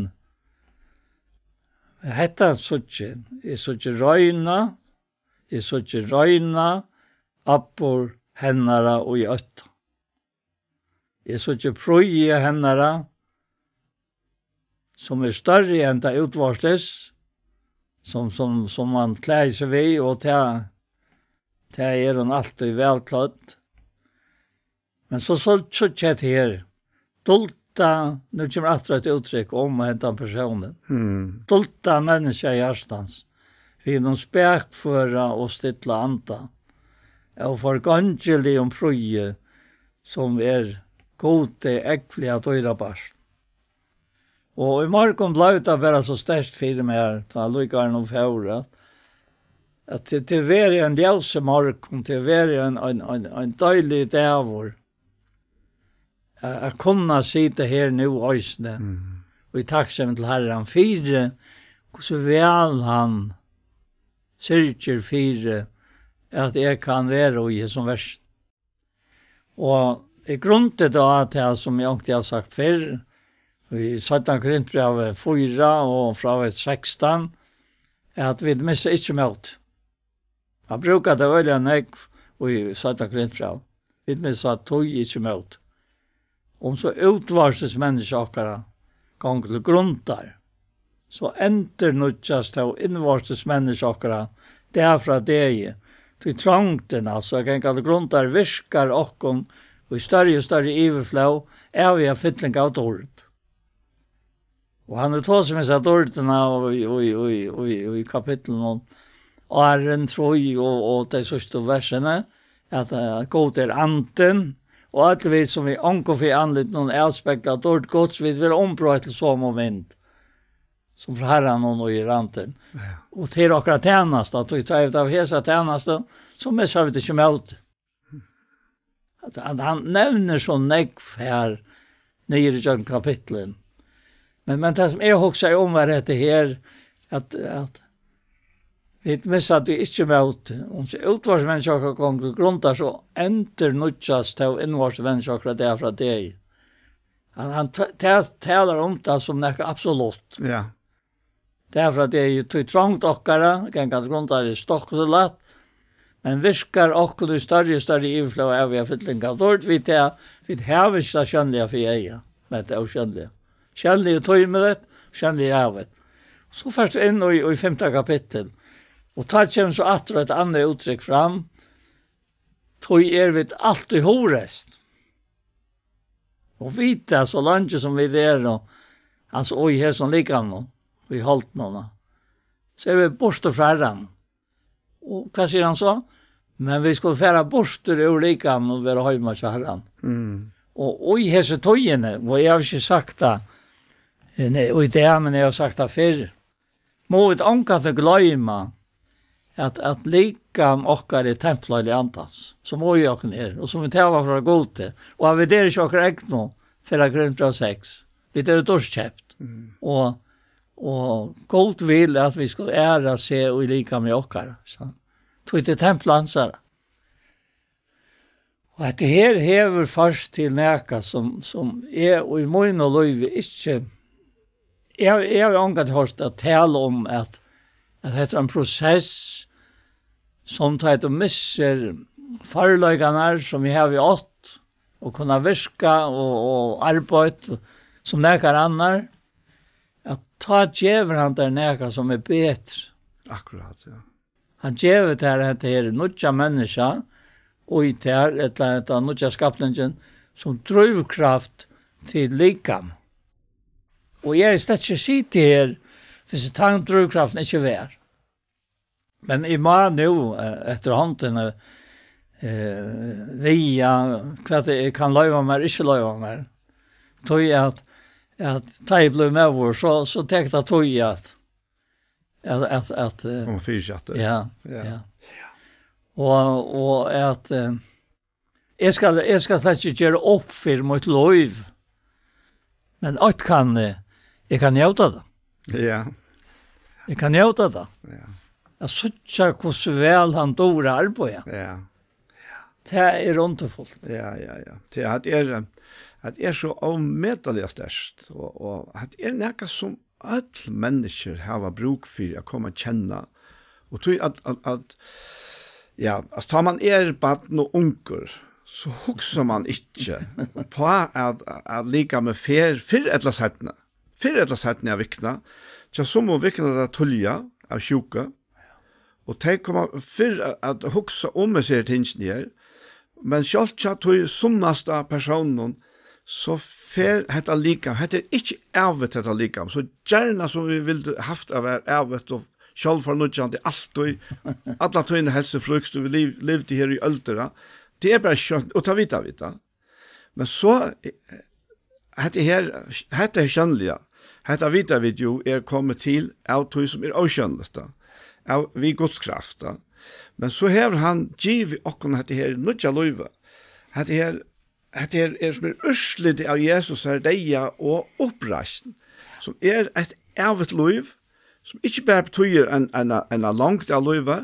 hetta síggi eg, eg síggi royna, eg síggi royna atburð hennara í ótta. Eg síggi prýði hennara, sum er størri enn tað útvortis, sum, sum, sum mann klæðir seg við, og tað, tað er hon altíð vælklødd. Men so, so, so kjent her, dulda, nú kemur aftur eitt úttrykk um hendan persónin. Mm. Dulda menniskja hjartans, við hinum spakføra og stilla anda, av forgongiligum prýði, sum er Gudi ógvuliga dýrabært. Og í morgun bleiv tað bara so sterkt fyri mær, tá líka hann fór, at, at tað, tað verður ein ljósur morgun, tað verður ein, ein, ein, ein deiligur dagur, at, at kunna sita her nú eisini, mm, og í takksemi til Harran fyri, hvussu væl hann syrgir fyri, at eg kann vera í hesum versi. Og eg grundi tá á tað, sum eg onkuntíð havi sagt fyrr, í seinna Korintbrævi fýra og frá vers sekstan, at vit missa ikki mót. Hann brúkar tað øgiliga nógv í seinna Korintbrævi. Vit missa tí ikki mót. Um so útvortis menniskja okkara gongur til grundar, so endurnýggjast tó innvortis menniskja okkara dag frá degi, tí trongdin, altso at ganga til grundar, virkar okkum í størri og størri yvirflóð av, ja, fylling av dýrd. Og hann hevur tosað um hesa dýrdina í, í, í, í, í kapitlinum áðrenn trý og, og tey síðstu versini, at, eh, Gud er andin, og øll vit, sum við onkum fyri andlitinum avspegla dýrd Guds, vit verða umbroytt til somu mynd, sum frá Harranum og í randin. Ja. Og til okkara tænasta, og tá vit hava hesa tænastu, so missa vit ikki mótið. At hann, hann nevnir so nógv her niður í gjøgnum kapitlið. Men, men tað sum eg hugsaði um var hetta her, at, at vit missa tí ikki mótið. Um útvortis menniskja okkara gongur til grundar, so endurnýggjast tó innvortis menniskja okkara dag frá degi. Hann, hann ta-, ta-, talar um tað sum nakað absolutt. Ja. Tað er frá tað er tí trongd okkara, ganga til grundar er stokk og so lætt, men virkar okkum í størri og størri yvirflóð av, vit hava fylling av dýrd, vit ta-, vit hava ikki tað sjónliga fyri eyga, men tað ósjónliga. Sjónliga er tímiligt, sjónliga er ævigt. So fert tú inn í, í fimta kapittul, og tá kemur so aftur eitt annað úttrykk fram, tí er vit altíð hugreist. Og vita, so leingi sum vit eru, altso, og í hesum likamnum, í holdinum, so eru vit burtur frá Harranum. Og hvat sigur hann so? Men vit skulu fara burtur úr likamnum og vera heima hjá Harranum. Mm. Og, og í hesi tíðini, og eg havi ikki sagt tað, eh, nei, og í dag, men eg havi sagt tað fyrr, má vit ongantíð gloyma, at, at likam okkara er tempel Heilaga Andans, sum í okkum er, og sum vit hava frá Gudi, og at vit eru ikki okkara egnu, fyrra Korintbræv seks. Vit eru dýrkeypt. Mm. Og, og Gud vil, at vit skulu æra seg í likami okkara. So, tí tað er tempel hansara. Og hetta her hevur ført til nakað, sum, sum eg í mínum lívi ikki, eg, eg havi ongantíð hoyrt at tala um, at, at hetta er ein prosess, sum tá tú missir førleikarnar, sum eg havi átt, og kunna virka og, og arbeitt sum nakar annar, at tá gevur hann tær nakað, sum er betri. Akkurát, ja. Hann gevur tær hetta her nýggja menniskja, og í tær, ella hetta nýggja skapningin, sum drívkraft til likam. Og eg er slett ikki sitið her, hvis tann drívkraftin ikki var. Men eg má nú, eh, eftir hondini, eh, viga, hvat eg kann loyva mær, ikki loyva mær. Tí at, at tá eg blívi móður, so, so tekur tað tíð at, at, at, at, eh, koma fyri seg aftur. Ja, ja. Ja. Og, og at, eh, eg skal, eg skal slett ikki gera upp fyri mítt lív. Men eitt kann eg, eg kann njóta tað. Ja. Eg kann njóta tað. Ja. At síggja hvussu væl hann dugir at arbeiða. Ja. Tað er undurfult. Ja, ja, ja. Tað at er, at er so ómetaliga sterkt, og, og at er nakað sum øll menniskju hava brúk fyri at koma at kenna. Og tí at, at, at, ja, at tá man er barn og ungur, so hugsar man ikki uppá at, at likamið fer fyrr ella seinni. Fyrr ella seinni at vikna. Hjá summum viknar tað tíðliga av sjúku. Og tey koma fyrr at, at hugsa um hesi her tingini her. Men sjálvt hjá tí sunnasta persóninum, so fer hetta likam, hetta er ikki ævigt, hetta likam. So gjarna sum vit vildu havt at vera ævigt og sjálvfornýggjandi altíð, alla tíðina helst til fríðst, og vit liv-, livdu her í øldir, ja. Tað er bara skjótt, og tað vita vit, ja. Men so, eh, hetta her, hetta er sjónliga. Hetta vita vit jú er komið til av tí sum er ósjónligt, da. Av, við Guds kraft, da. Men so hevur hann givið okkum hetta her nýggja lívið. Hetta her, hetta her er sum er úrslitið av Jesus her deyða og uppreisn, sum er eitt ævigt lív, sum ikki bara betýðir ein, ein, ein longd av lívi,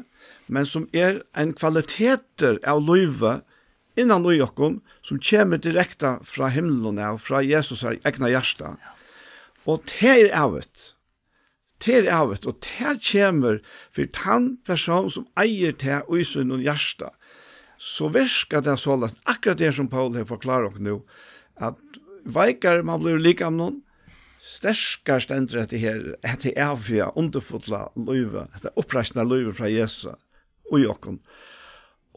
men sum er ein kvalitetur av lívi innan í okkum, sum kemur direkta frá himlinum av, frá Jesus her egna hjarta. Og tað er ævigt. Tað er ævigt, og tað kemur fyri tann persón, sum eigur tað í sínum hjarta. So virkar tað soleiðis, akkurát tað sum Paul hevur forklárað okkum nú, at veikari man blívur í likamnum, sterkari stendur hetta her, hetta æviga, undurfulla lívið, hetta uppreisnarlívið frá Jesusi í okkum.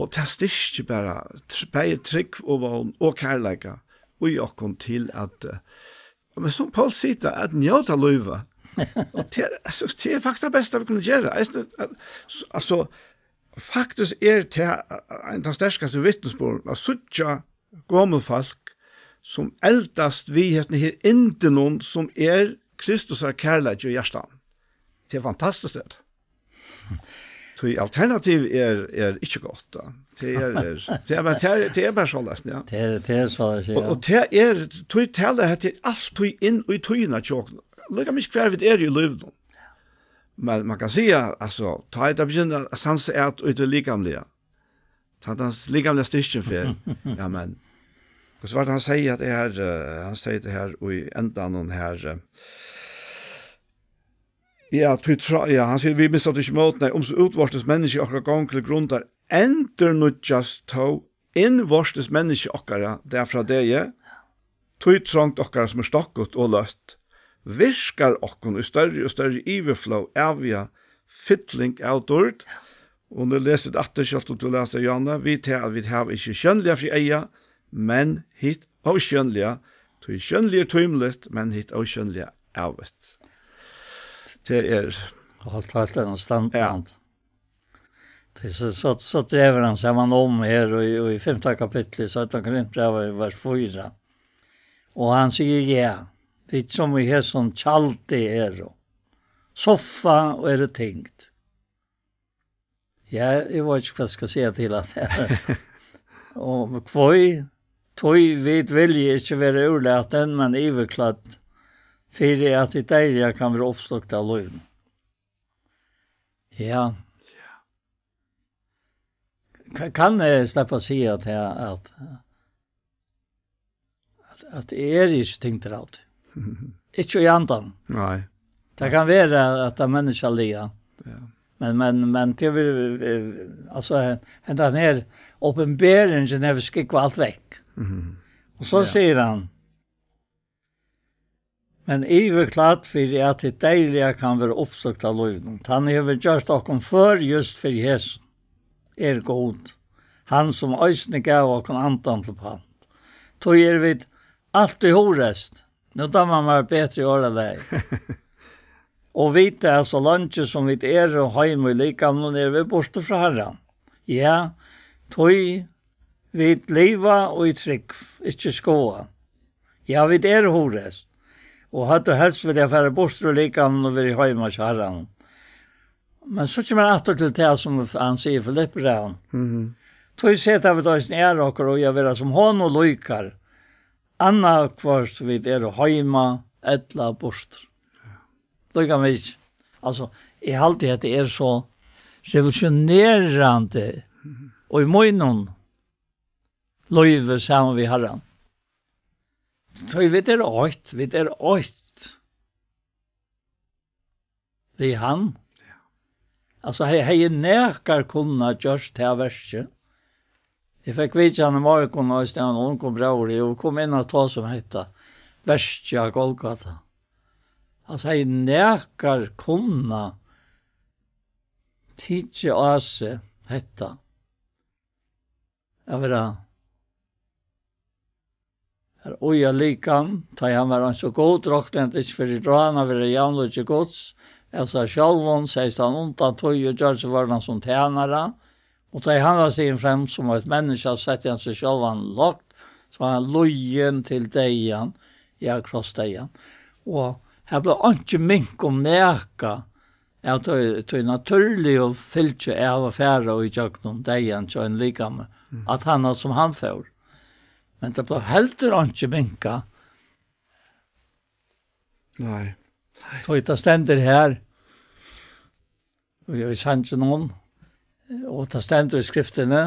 Og tað styrkir bara tr-, bæði trúgv og vón og kærleika í okkum til at, eh, men sum Paul sigur, at njóta lívið. Og tað, altso, tað er faktiskt tað besta, vit kunnu gera. Eisini, at, s-, altso, faktiskt er tað, eh, ein av sterkastu vitnisburðum, at síggja gomul fólk, sum eldast við hesum her yndinum, sum er Kristusar kærleiki í hjartanum. Tað er fantastiskt, tað. Tí alternativ er, er ikki gott, tá. Tað er, er, tað er bara, tað er, tað er bara soleiðis, ja. Tað er, tað er so, ja. Og, og tað er, tí talar hetta er altíð inn í tíðina hjá okkum. Líka mikið hvar vit eru í lívinum. Men man kann siga, altso, tá er tað byrjar at sansa at í tí likamliga. Tá er tað likamliga styrkin fer. Ja, men, hvussu var tað hann segði at tað her, eh, hann segði tað her í endanum her, eh, ja, tí tra-, ja, hann sigur, "Vit missa tí ikki mót, nei, um so útvortis menniskja okkara gongur til grundar, endurnýggjast tó innvortis menniskja okkara dag frá degi, tí trongd okkara, sum er stokkut og løtt, virkar okkum í størri og størri yvirflóð æviga fylling av dýrd." Og nú lesur tú aftur, sjálvt um tú lesur, Johanne, "Við tað, at vit hava ikki sjónliga fyri eyga, men hitt ósjónliga, tí sjónliga er tímiligt, men hitt ósjónliga ævigt." Tað er Alt, alt er anstæðan. Ja. Tað er so, so, so dregur hann saman um her og í, og í fimta kapitli, so at hann Korintbrævið, vers fýra. Og hann sigur, ja, vit sum í hesum tjaldi eru, suffa og eru tyngd. Ja, eg veit ikki, hvat eg skal siga til at og hví, tí vit vilja ikki vera úrlatin, men yvirklødd, fyri at tit deyðiga kann vera uppstokt av lívinum. Ja. Ka-, kann eg sleppa at siga at, at, at, at eg eri ikki tyngdur av tí. Ikki í andan. Nei. Tað kann vera at tað er menniskjaliga. Ja. Men, men, men til við, eh, altso, hendan her opinberingin hevur skúgvað alt vekk. Mhm. Og so Ja. sigur hann, men yvirklødd fyri at tit deyðiga kann vera uppstokt av lívinum. Hann hevur gjørt okkum før júst fyri hesum, er Gud, hann sum eisini gav okkum andan til pant. Tí eru vit altíð hugreist. Nú dámar mær betri orðalag. Og vita at so leingi sum vit eru heima í likamum, eru vit burtur frá Harran. Ja, tí vit liva í trúgv, ikki skoða. Ja, vit eru hugreist, og høvdu helst viljað fara burtur úr likamum og verið heima hjá Harranum. Men so kemur hann aftur til tað, sum hann sigur í Filippibrævinum. Mhm. Tí seta vit eisini æru okkara í at vera sum honum líkar, annaðhvørt vit eru heima ella burtur. Líka mikið. Altso, eg haldi, at tað er so revolusjonerandi og í mínum lívi saman við Harran. Tí vit eru eitt, vit eru eitt við hann. Altso, he-, hevði nakar kunnað gjørt tað verkið? Eg fekk vitjan í morgun, og ein ungum bróður, eg kom inn á tað sum hetta verkið á Golgata. Altso, hevði nakar kunnað tikið á seg hetta? At vera har í at likam, tá ið hann var eins og Gud, roknaði hann ikki fyri ráð at vera javnlíki Guds, av sær sjálvum, segði hann undan tí og gjørdi seg vorðnan sum tænara, og tá ið hann var stigin fram sum eitt menniskja, setti hann seg sjálvan lágt, so hann lýðin til deyðan, ja, krossdeyðan. Og her bleiv einki minkað um nakað, av tí, tí natúrligu fylgju av at fara í gjøgnum deyðan hjá einum likami, Mm. at hann, sum hann fór. Men tað bleiv heldur einki minkað. Nei. Tí tað stendur her, og í sanginum, og tað stendur í skriftini,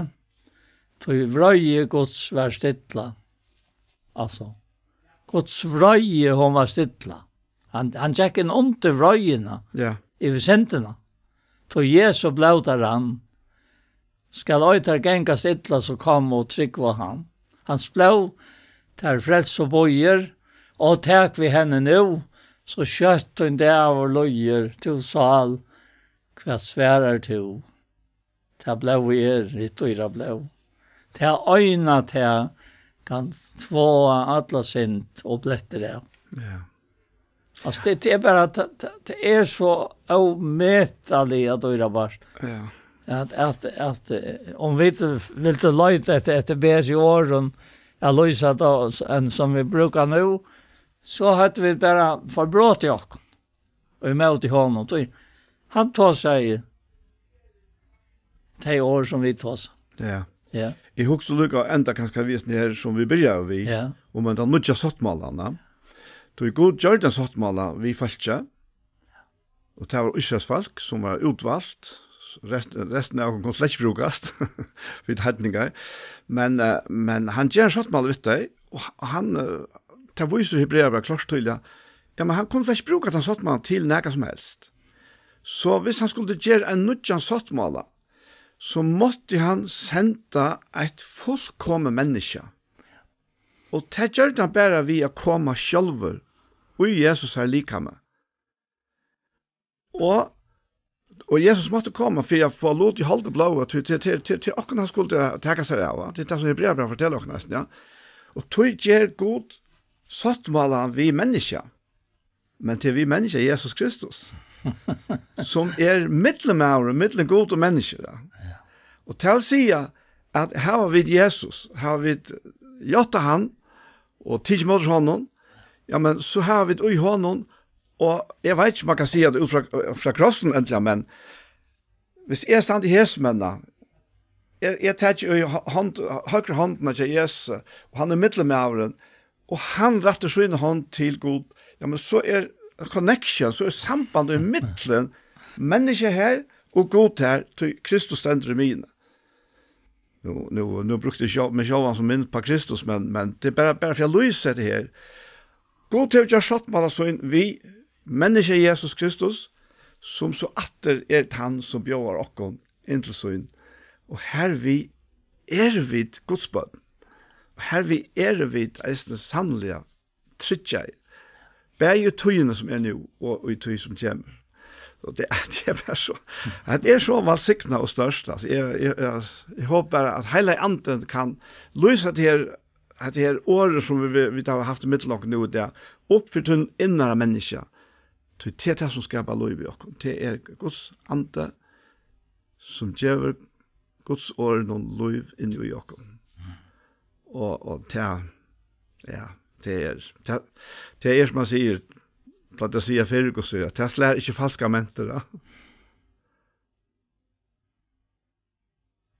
tí vreiði Guds var stilla. Altso, Guds vreiði, hon var stilla. Hann, hann gekk inn undir vreiðina Ja. yvir syndina. Tí Jesu blóð tað rann, skal ei tær gangast illa, so koma og trúgva á hann. Hans blóð, tær frelsu býður, og tak við henni nú, so skjótt tín dagur líður, tú sál, hvat svarar tú? Tað blóðið er hitt dýra blóð. Tað eina, tað kann tváa alla synd og blettir av. Ja. Altso, tað, tað er bara, tað, tað, tað er so ómetaliga dýrabart. Ja. At, at, at, eh, um vit vildu leita eftir, eftir betri orðum at lýsa tað, enn sum vit brúka nú, so høvdu vit bara forbrotið okkum ímóti honum. Tí hann tosaði tey orð, sum vit tosa. Ja. Ja. Eg hugsi líka at enda kanska við hesum her, sum vit byrjaðu við, ja, um henda nýggja sáttmálan, ja. Tí Gud gjørdi ein sáttmála við fólki, og tað var Ísraels fólk, sum var útvalt, rest-, restin av okkum kom slett ikki brúkast, vit heidningar. Men, eh, men hann ger ein sáttmála við tey, og h-, hann, eh, tað vísir Hebreabrævið klárt og týðiliga. Ja, men hann kundi slett ikki brúka tann sáttmálan til nakað sum helst. So hvis hann skuldi gera ein nýggjan sáttmála, so mátti hann senda eitt fullkomið menniskja. Og tað gjørdi hann bara við at koma sjálvur í Jesusar likami. Og, og Jesus mátti koma fyri at fáa lut í hold og blóð, og til, til, til, til, til okkum hann skuldi taka sær av, va? Til tað sum Hebreabrævið fortelur okkum næstan, ja. Og tí ger Gud sáttmálan við menniskja. Men til við menniskja Jesus Kristus, sum er millummaður millum Gud og menniskju, ja. Ja. Og tað vil siga at hava vit Jesus, hava vit játta hann og tikið móti honum, ja, men so hava vit í honum, og eg veit ikki, um man kann siga tað út frá, frá krossinum endiliga, men hvis eg standi hesum enn, eg, eg taki í ho-, hond, høgru hondina hjá Jesus, og hann er millummaðurin, og hann rættir sína hond til Gud, ja, men so er connection, so er samband í millum menniskja her og Gud her, tí Kristus stendur í miðjuni. Nú, nú, nú brúkti eg sjálv, meg sjálvan sum mynd uppá Kristus, men, men tað er bara, bara fyri at lýsa hetta her. Gud hevur gjørt sáttmála sín við menniskja Jesus Kristus, sum so aftur er tann, sum bjóðar okkum inn til sín. Og hervið eru vit Guds børn. Og hervið eru vit eisini sanniliga tryggjaðir. Bæði í tíðini sum er nú, og í tíð sum kemur. Og tað, tað er bara so, tað er so vælsignað og stórt, altso. Eg, eg, eg, eg hopi bara, at Heilagi Andin kann lýsa hetta her, hetta her orðið, sum vit, vit hava havt ímillum okkum nú í dag, upp fyri tín innara menniskja. Tí tað er tað, sum skapar lív í okkum. Tað er Guds Andi, sum gevur Guds orðum lív inn í okkum. Og, og tað, ja, tað er, tað, tað er, sum man sigur, plagdi at siga fyrr, Gud sigur, at tað slær ikki falskar mentir, ja.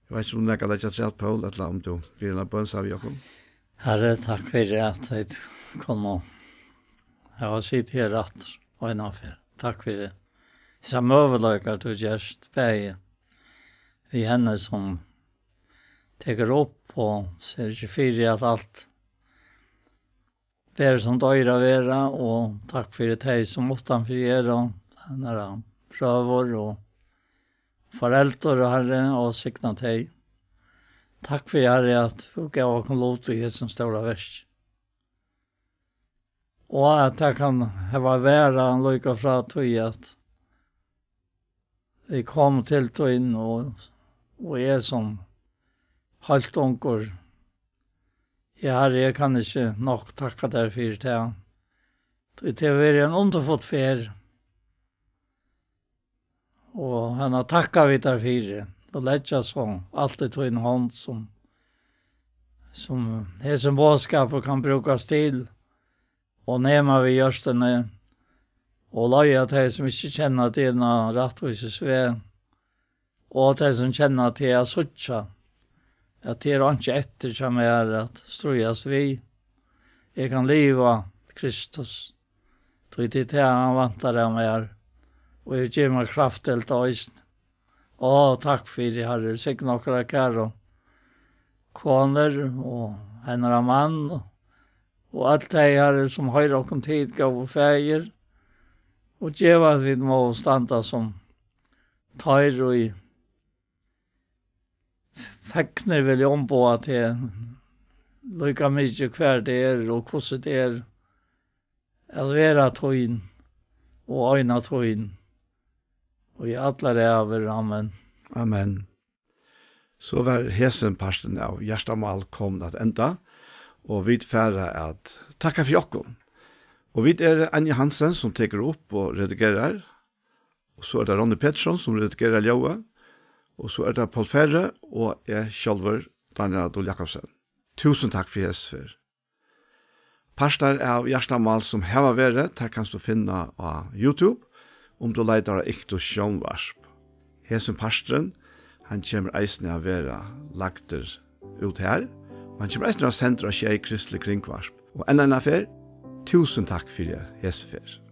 Eg veit ikki, um tú nakað leggja afturat, Poul, ella um tú biður eina bøn saman við okkum. Herre, takk fyri at vit kunnu hava sitið her aftur og eina ferð. Takk fyri hesar møguleikar, tú gert, bæði við henni, sum tekur upp og syrgir fyri, at alt verður, sum tað eigur at vera, og takk fyri tey, sum uttanfyri eru, og hennara brøður og foreldur, Harri, og signa tey. Takk fyri, Harri, at tú gav okkum lut í hesum stóra verki. Og at tað kann hava varað líka frá tí, at vit komu til tín, og, og eg sum heilt ungur, ja, Harri, eg kann ikki nokk takka tær fyri tað. Tí tað hevur verið ein undurfull ferð. Og hana takka vit tær fyri. Og leggja so alt í tín hond, sum, sum hesin boðskapur kann brúkast til, og nema við jørðini, og leiða tey, sum ikki kenna teg, inn á rættvísis veg, og tey, sum kenna teg, at síggja, at tað er einki eftir hjá mær at stríðast við. Eg kann liva Kristus, tí tað er tað, hann væntar av mær, og hevur givið mær kraft til tað eisini. Á, takk fyri, Harri, signa okkara kæru konur og hennara mann, og øll tey, Harri, sum hoyra okkum til, góði Faðir, og geva, at vit mugu standa sum teir, ið fegnir vilja umboða teg, líka mikið hvar tað er og hvussu tað er, at vera tín og eina tín, og í allar ævir. Amen. Amen. So var hesin parturin av Hjartamál komin at enda, og vit fara at takka fyri okkum. Og vit eru Anja Hansen, sum tekur upp og redigerar, og so er tað Ronny Petersson, sum redigerar ljóðið, og so er tað Poul Færø og eg sjálvur, Daniel Adol Jakobsen. Túsund takk fyri hesa ferð. Partar av Hjartamál sum hava verið, tær kanst tú finna á YouTube, um tú leitar á Iktus Sjónvarp. Hesin parturin, hann kemur eisini at vera lagdur út har, og hann kemur eisini at vera sendur á sjey kristlig kringvarp. Og enn eina ferð, túsund takk fyri hesa ferð.